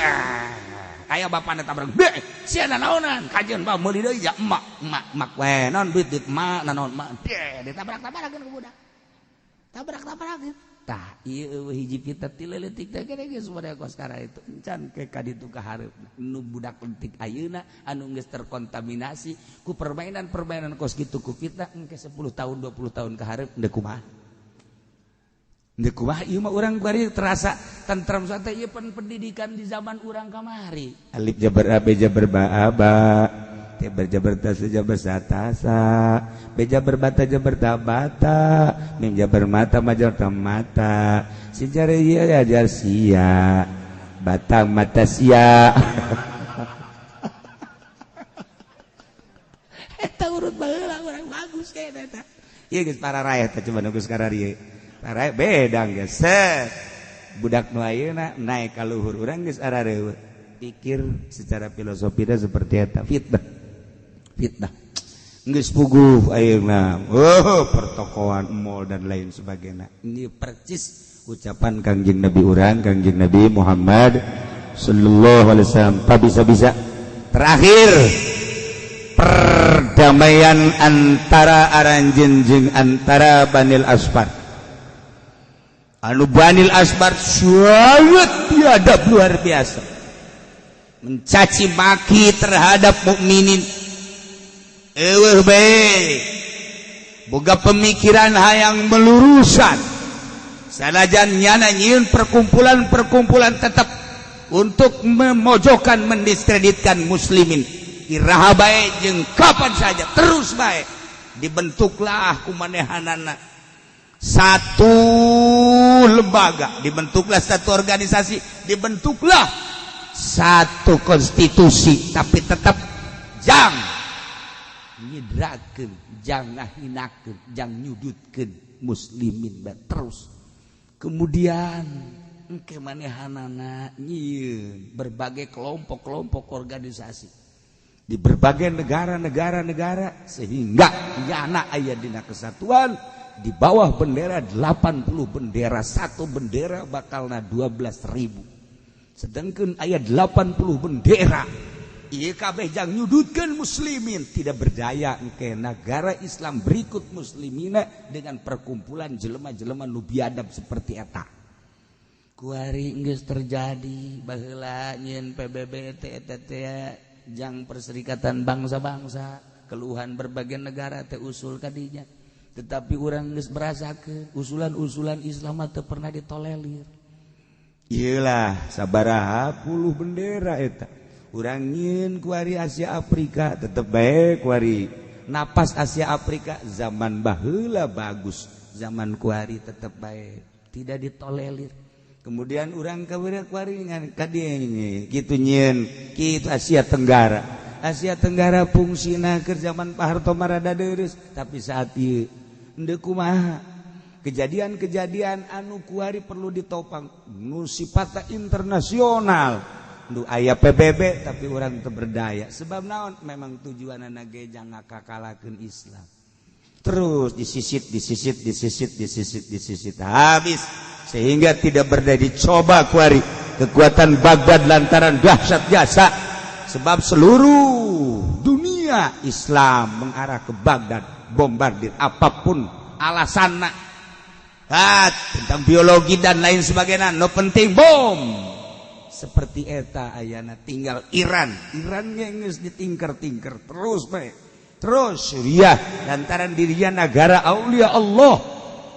Aya bapana tabrak. Dia. Sia naonan? Kajeun ba meuli deui ya emak, emak, emak we. Naon duit duit emak, naon emak. Dia ditabrak-tabrakeun ku budak. Tabrak-tabrakeun. Tah, ieu hiji fitnah ti leutik teh gede geus model kos kara itu. Encan ke ka ditu ka hareupna. Nu budak leutik ayeuna anu geus terkontaminasi ku permainan-permainan kos kitu ku fitnah engke 10 tahun 20 tahun ka hareup deuk kumaha? Deuk kumaha ieu mah urang bari terasa tentram teh ieu pendidikan di zaman urang kamari. Alif jabar a b jabar ba a ba, T jabar ta sa jabar sa ta sa, B jabar bata jabar ta bata, mim jabar mata ma jabar ta mata, sin jar ya ya jar sia, batang mata sia. Eta urut baheula urang bagus kayak eta. Ieu geus para rakyat teh coba nu geus kararieu. Para beda geus. Budak nu ayeuna naik ka luhur urang geus arareueuh. Pikir secara filosofina seperti eta fitnah. Fitnah. Geus puguh ayeuna. Oh, pertokoan mall dan lain sebagainya. Ini percis Ucapan Kangjeng Nabi urang, Kangjeng Nabi Muhammad sallallahu alaihi wasallam. Bisa-bisa terakhir perdamaian antara aranjeun jeung antara Banil Asfar. Anu Banil Asfar sangat biadab luar biasa, mencaci maki terhadap mukminin. Eueuh bae boga pemikiran hayang melurusan, sanajan nyana nyieun perkumpulan-perkumpulan tetap untuk memojokkan, mendiskreditkan muslimin. Iraha bae jeung kapan saja terus bae dibentuklah kumanehanana satu lembaga, dibentuklah satu organisasi, dibentuklah satu konstitusi, tapi tetap jang nyidrakeun, jang ngahinakeun, jang nyudutkeun muslimin bae terus. Kemudian engke manehanana nyieun berbagai kelompok-kelompok organisasi di berbagai negara-negara negara sehingga nyana aya dina kesatuan di bawah bendera 80 bendera, satu bendera bakalna 12.000, sedangkan aya 80 bendera. Ieu kabeh jang nyudutkeun muslimin. Tidak berdaya engke negara Islam berikut muslimina dengan perkumpulan jelema-jelema nu biadab seperti eta. Kuari geus terjadi baheula nyieun PBB teh eta teh jang Perserikatan Bangsa-Bangsa, keluhan berbagai negara teh usul kadinya, tetapi urang geus merasakeun usulan-usulan Islam teu pernah ditolerir. Iyalah, sabaraha puluh bendera eta urang nyieun kuari. Asia Afrika tetep bae kuari napas Asia Afrika. Zaman baheula bagus, zaman kuari tetep bae tidak ditolerir. Kemudian urang kuari kadieu kitu nyieun kitu Asia Tenggara. Asia Tenggara fungsina keur zaman Pak Harto mah rada deureuss, tapi saat ieu henteu kumaha kejadian-kejadian anu kuari perlu ditopang nu sifatna internasional. Nu aya PBB tapi urang teu berdaya, sebab naon? Memang tujuanana ge jang ngakakalakeun Islam. Terus disisit, disisit, disisit, disisit, disisit habis sehingga tidak berdaya. Dicoba kuari kekuatan Baghdad lantaran dahsyat jasa, sebab seluruh dunia Islam mengarah ke Baghdad, bombardir apapun alasanna, tentang biologi dan lain sebagainya, no penting bom. Seperti eta ayana tinggal Iran. Iran geus ditingker-tingker terus bae, terus Suriah lantaran dirinya negara aulia Allah,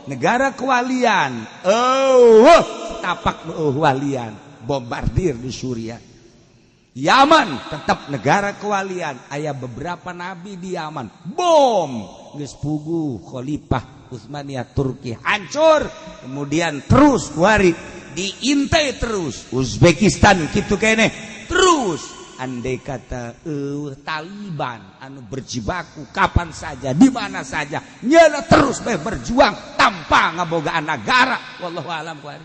negara kewalian. Oh, tapak walian, bombardir di Suriah. Yaman tetap negara kewalian, aya beberapa nabi di Yaman, bom. Geus puguh Khalifah Utsmaniyah Turki hancur. Kemudian terus kuari diintai terus Uzbekistan gitu kene terus. Andai kata Taliban anu berjibaku kapan saja, di mana saja, nyala terus bae berjuang tanpa ngabogaan negara. Wallahu alam kuari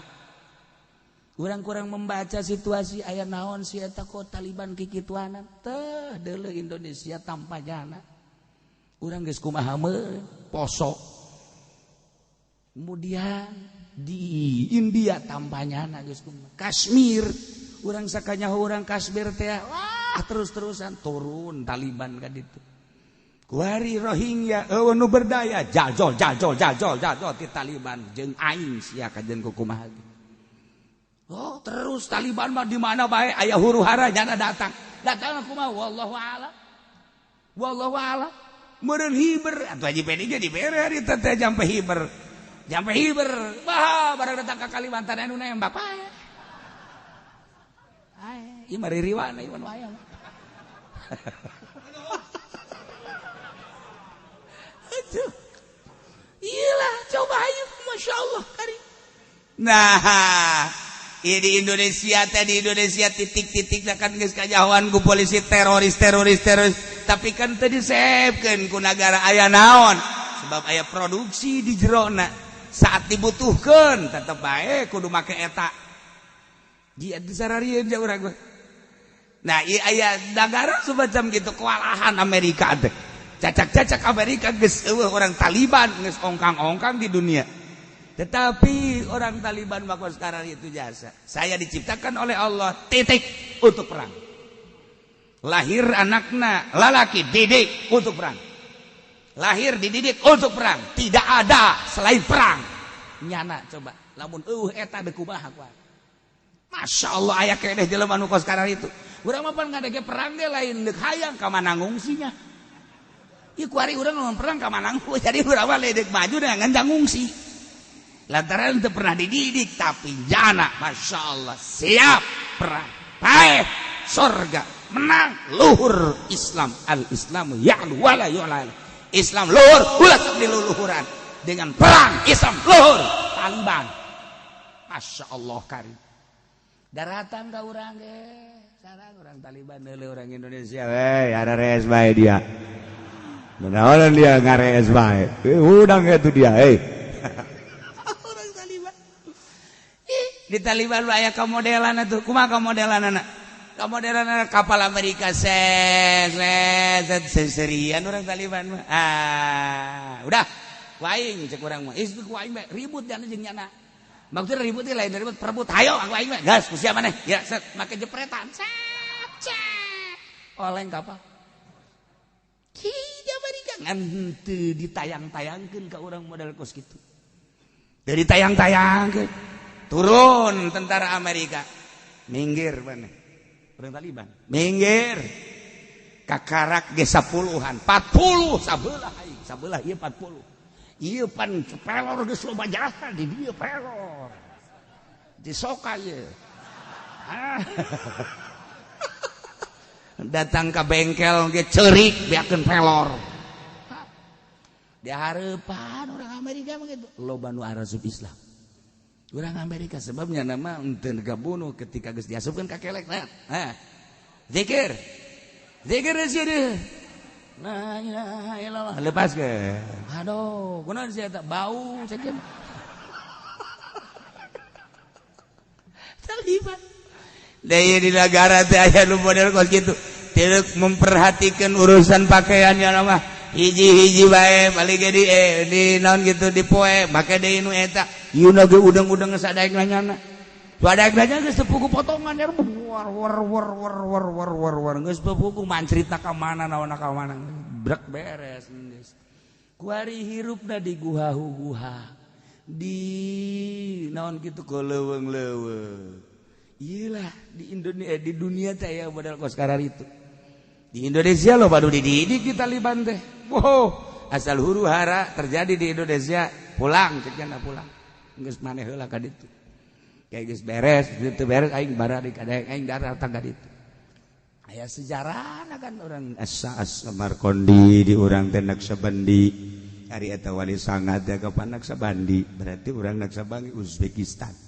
kurang kurang membaca situasi aya naon si eta kok Taliban kikituanan teh. Deuleu Indonesia tanpa jana urang geus kumaha poso. Kemudian di India tampanya geus kumaha, Kashmir urang sakanyaho urang Kashmir teh, wah, terus-terusan turun Taliban ka ditu. Kuari Rohingya eueuh nu berdaya, jajol jajol jajol jajol ti Taliban jeung aing sia kajen kumaha. Oh, terus Taliban mah di mana bae aya huru hara nyana datang. Datang kumaha, wallahu a'lam. Wallahu a'lam. Meureun hiber atuh Haji Pedi ge dibere hari teh jampe hiber. Jampe hiber. Bah, barang datang ka Kalimantan anu nembak bae. Ae, ieu mah ririwana ieu mah aya. Aduh. Iyalah, coba ayo Masya Allah kari. Nah, di Indonesia tadi, Indonesia titik-titik kan geus kajahoan ku polisi teroris teroris teroris, tapi kan tadi disebkeun ku negara aya naon, sebab aya produksi di jerona, saat dibutuhkan tetep bae kudu make eta dia disararieun ja urang. Nah, ieu aya negara semacam gitu kewalahan Amerika teh, cacak-cacak Amerika geus eueuh orang Taliban geus ongkang-ongkang di dunia. Tetapi orang Taliban maka sekarang itu jasa. Saya diciptakan oleh Allah titik untuk perang. Lahir anakna lalaki didik untuk perang. Lahir dididik untuk perang. Tidak ada selain perang. Nyana coba. Lamun eueuh eta deuk kumaha kuat. Masya Allah aya keneh jelema nu kos sekarang itu. Urang mah pan ngadege perang ge lain deuk hayang ka mana ngungsinya. Ieu kuari urang lamun perang ka mana ngungsi. Jadi urang mah deuk maju dengan ngungsi. Lantaran itu pernah dididik tapi jana Masya Allah siap perang paeh sorga menang luhur Islam. Al Islamu ya'lu wala yu'la. Islam luhur ulah sok diluluhuran dengan perang Islam luhur Taliban. Masya Allah karim daratan ka urang ge sarang orang Taliban deuleu orang Indonesia we ararees bae dia. Naon dia ngarees bae udang itu dia hei. Di Taliban lu aya kamodelan atuh. Kumaha kamodelanana? Kamodelanana kapal Amerika set set seserian orang Taliban mah. Ah, udah. Ku aing cek urang mah. Ih, ku aing bae ribut dan jeung nyana. Maksudnya ribut teh lain ribut perebut. Hayo aku aing bae. Gas ku sia maneh. Ya set make jepretan. Set set. Oleng kapal. Ki di Amerika ngan teu ditayang-tayangkeun ka urang model kos kitu. Dari tayang-tayangkeun. Turun tentara Amerika minggir mana orang Taliban minggir kakarak ge 10-an 40 sabelah aing sabelah ieu 40 ieu pan pelor geus loba jasa di dieu pelor disoka ieu. Datang ka bengkel ge ceurik beakeun pelor di hareupan orang Amerika mah kitu loba nu arasup Islam. Orang Amerika sebabnya nama enten gabunuh ketika geus diasupkeun ka kelek nah. Ha. Zikir. Zikir sih deh. La ilaha illallah lepas ke. Aduh, kunaon sia eta bau sakieu. Taliban. Deui di negara teh aya nu model kos kitu. Tidak memperhatikan urusan pakaiannya mah. Hiji-hiji bae balik ge di naon gitu di poe make deui nu eta. Ieu na ge udang-udang sadaek nanyana. Sadaek nanya geus teu potongan ya war war war war war war war war geus teu mancritna ka mana naonna ka mana. Brek beres geus. Kuari hirupna di guha-guha. Di naon kitu ko leuweung-leuweung. Iyalah di Indonesia di dunia teh aya model kos kararitu. Di Indonesia loh baru dididik di Taliban teh. Wow, asal huru hara terjadi di Indonesia, pulang ceknya pulang. Geus maneh heula ka ditu. Kayak geus beres, teu beres aing baradik ada aing datang ka ditu. Aya sejarahna kan orang Asa Samarkondi di urang teh Naksabandi. Ari eta wali sanga teh ka Naksabandi, berarti urang Naksabandi Uzbekistan.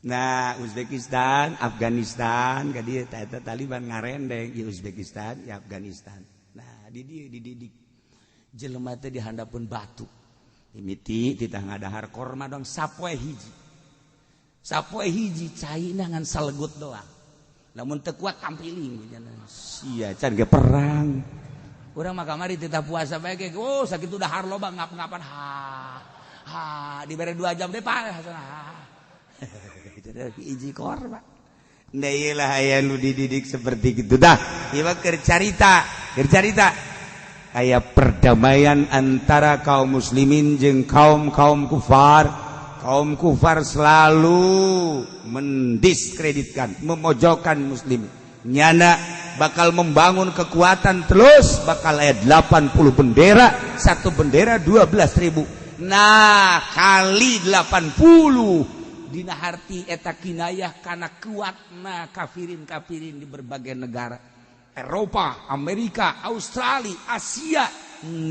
Nah, Uzbekistan, Afghanistan, ka dieu eta Taliban ngarendeng di Uzbekistan, di Afghanistan. Nah, di dieu dididik jelema teh di handapeun batu. Mimiti titah ngadahar korma dong sapoe hiji. Sapoe hiji caina ngan salegut doang. Lamun teu kuat tampiling sia can ge perang. Urang mah kamari titah puasa bae ge, oh sakitu dahar loba ngap-ngapan ha. Ha dibere 2 jam deh pak. Jadi hiji korma. Nah iyalah aya nu dididik seperti gitu dah. Ieu mah keur carita, keur carita. Aya perdamaian antara kaum muslimin jeung kaum-kaum kufar. Kaum kufar selalu mendiskreditkan, memojokkan muslim. Nyana bakal membangun kekuatan terus, bakal aya 80 bendera, satu bendera 12.000. Nah, kali 80 dina harti eta kinayah kana kuatna kafirin-kafirin di berbagai negara. Eropa, Amerika, Australia, Asia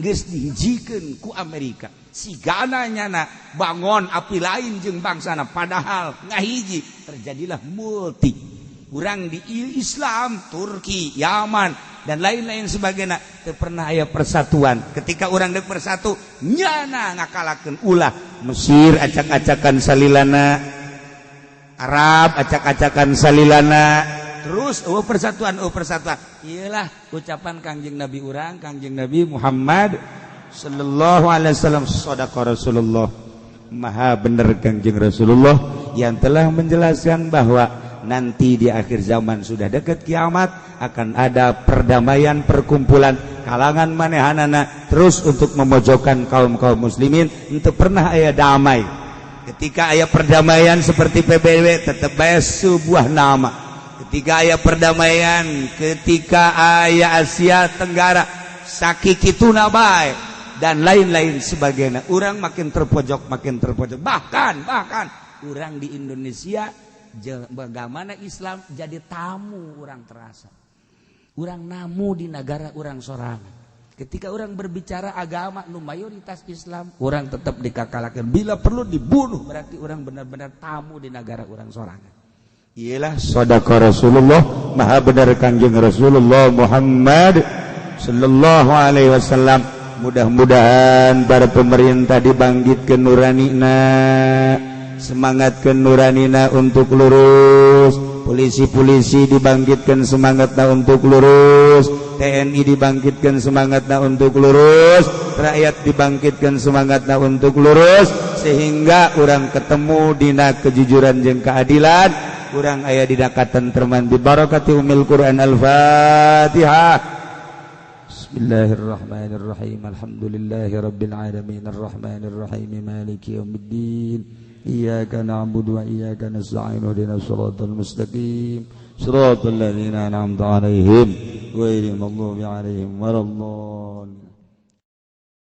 geus dihijikeun ku Amerika. Sigana nyana bangun api lain jeung bangsana padahal ngahiji terjadilah multi. Urang di Islam, Turki, Yaman dan lain-lain sebagainya teu pernah aya persatuan. Ketika urang deuk bersatu nyana ngakalakeun ulah Mesir acak-acakan salilana, Arab acak-acakan salilana. Terus oh persatuan, oh persatuan. Iyalah ucapan Kangjeng Nabi urang, Kangjeng Nabi Muhammad sallallahu alaihi wasallam, sadaqa Rasulullah. Maha bener Kangjeng Rasulullah yang telah menjelaskan bahwa nanti di akhir zaman sudah dekat kiamat akan ada perdamaian, perkumpulan kalangan manehanana terus untuk memojokkan kaum-kaum muslimin untuk pernah aya damai. Ketika aya perdamaian seperti PBB, tetap bae sebuah nama. Ketika aya perdamaian, ketika aya Asia Tenggara sakikituna bae dan lain-lain sebagainya, orang makin terpojok, makin terpojok. Bahkan bahkan orang di Indonesia, bagaimana Islam jadi tamu, orang terasa orang namu di negara orang sorangan. Ketika orang berbicara agama nu mayoritas Islam, orang tetap dikakalakan, bila perlu dibunuh. Berarti orang benar-benar tamu di negara orang sorangan. Iyalah, sadaqa Rasulullah, maha benar Kanjeng Rasulullah Muhammad sallallahu alaihi wasallam. Mudah-mudahan para pemerintah dibangkitkan nuranina, semangatkan nuranina untuk lurus, polisi-polisi dibangkitkan semangatna untuk lurus, TNI dibangkitkan semangatna untuk lurus, rakyat dibangkitkan semangatna untuk lurus, sehingga orang ketemu dina kejujuran jeung keadilan, urang aya dina katentreman, bi barakati umil Quran. Al-Fatihah. Bismillahirrahmanirrahim. Alhamdulillahi rabbil alamin, arrahmanir rahim, maliki yaumiddin. إياك نعبد وإياك نستعين، اهدنا الصراط المستقيم، صراط الذين أنعمت عليهم، غير المغضوب عليهم ولا الضالين.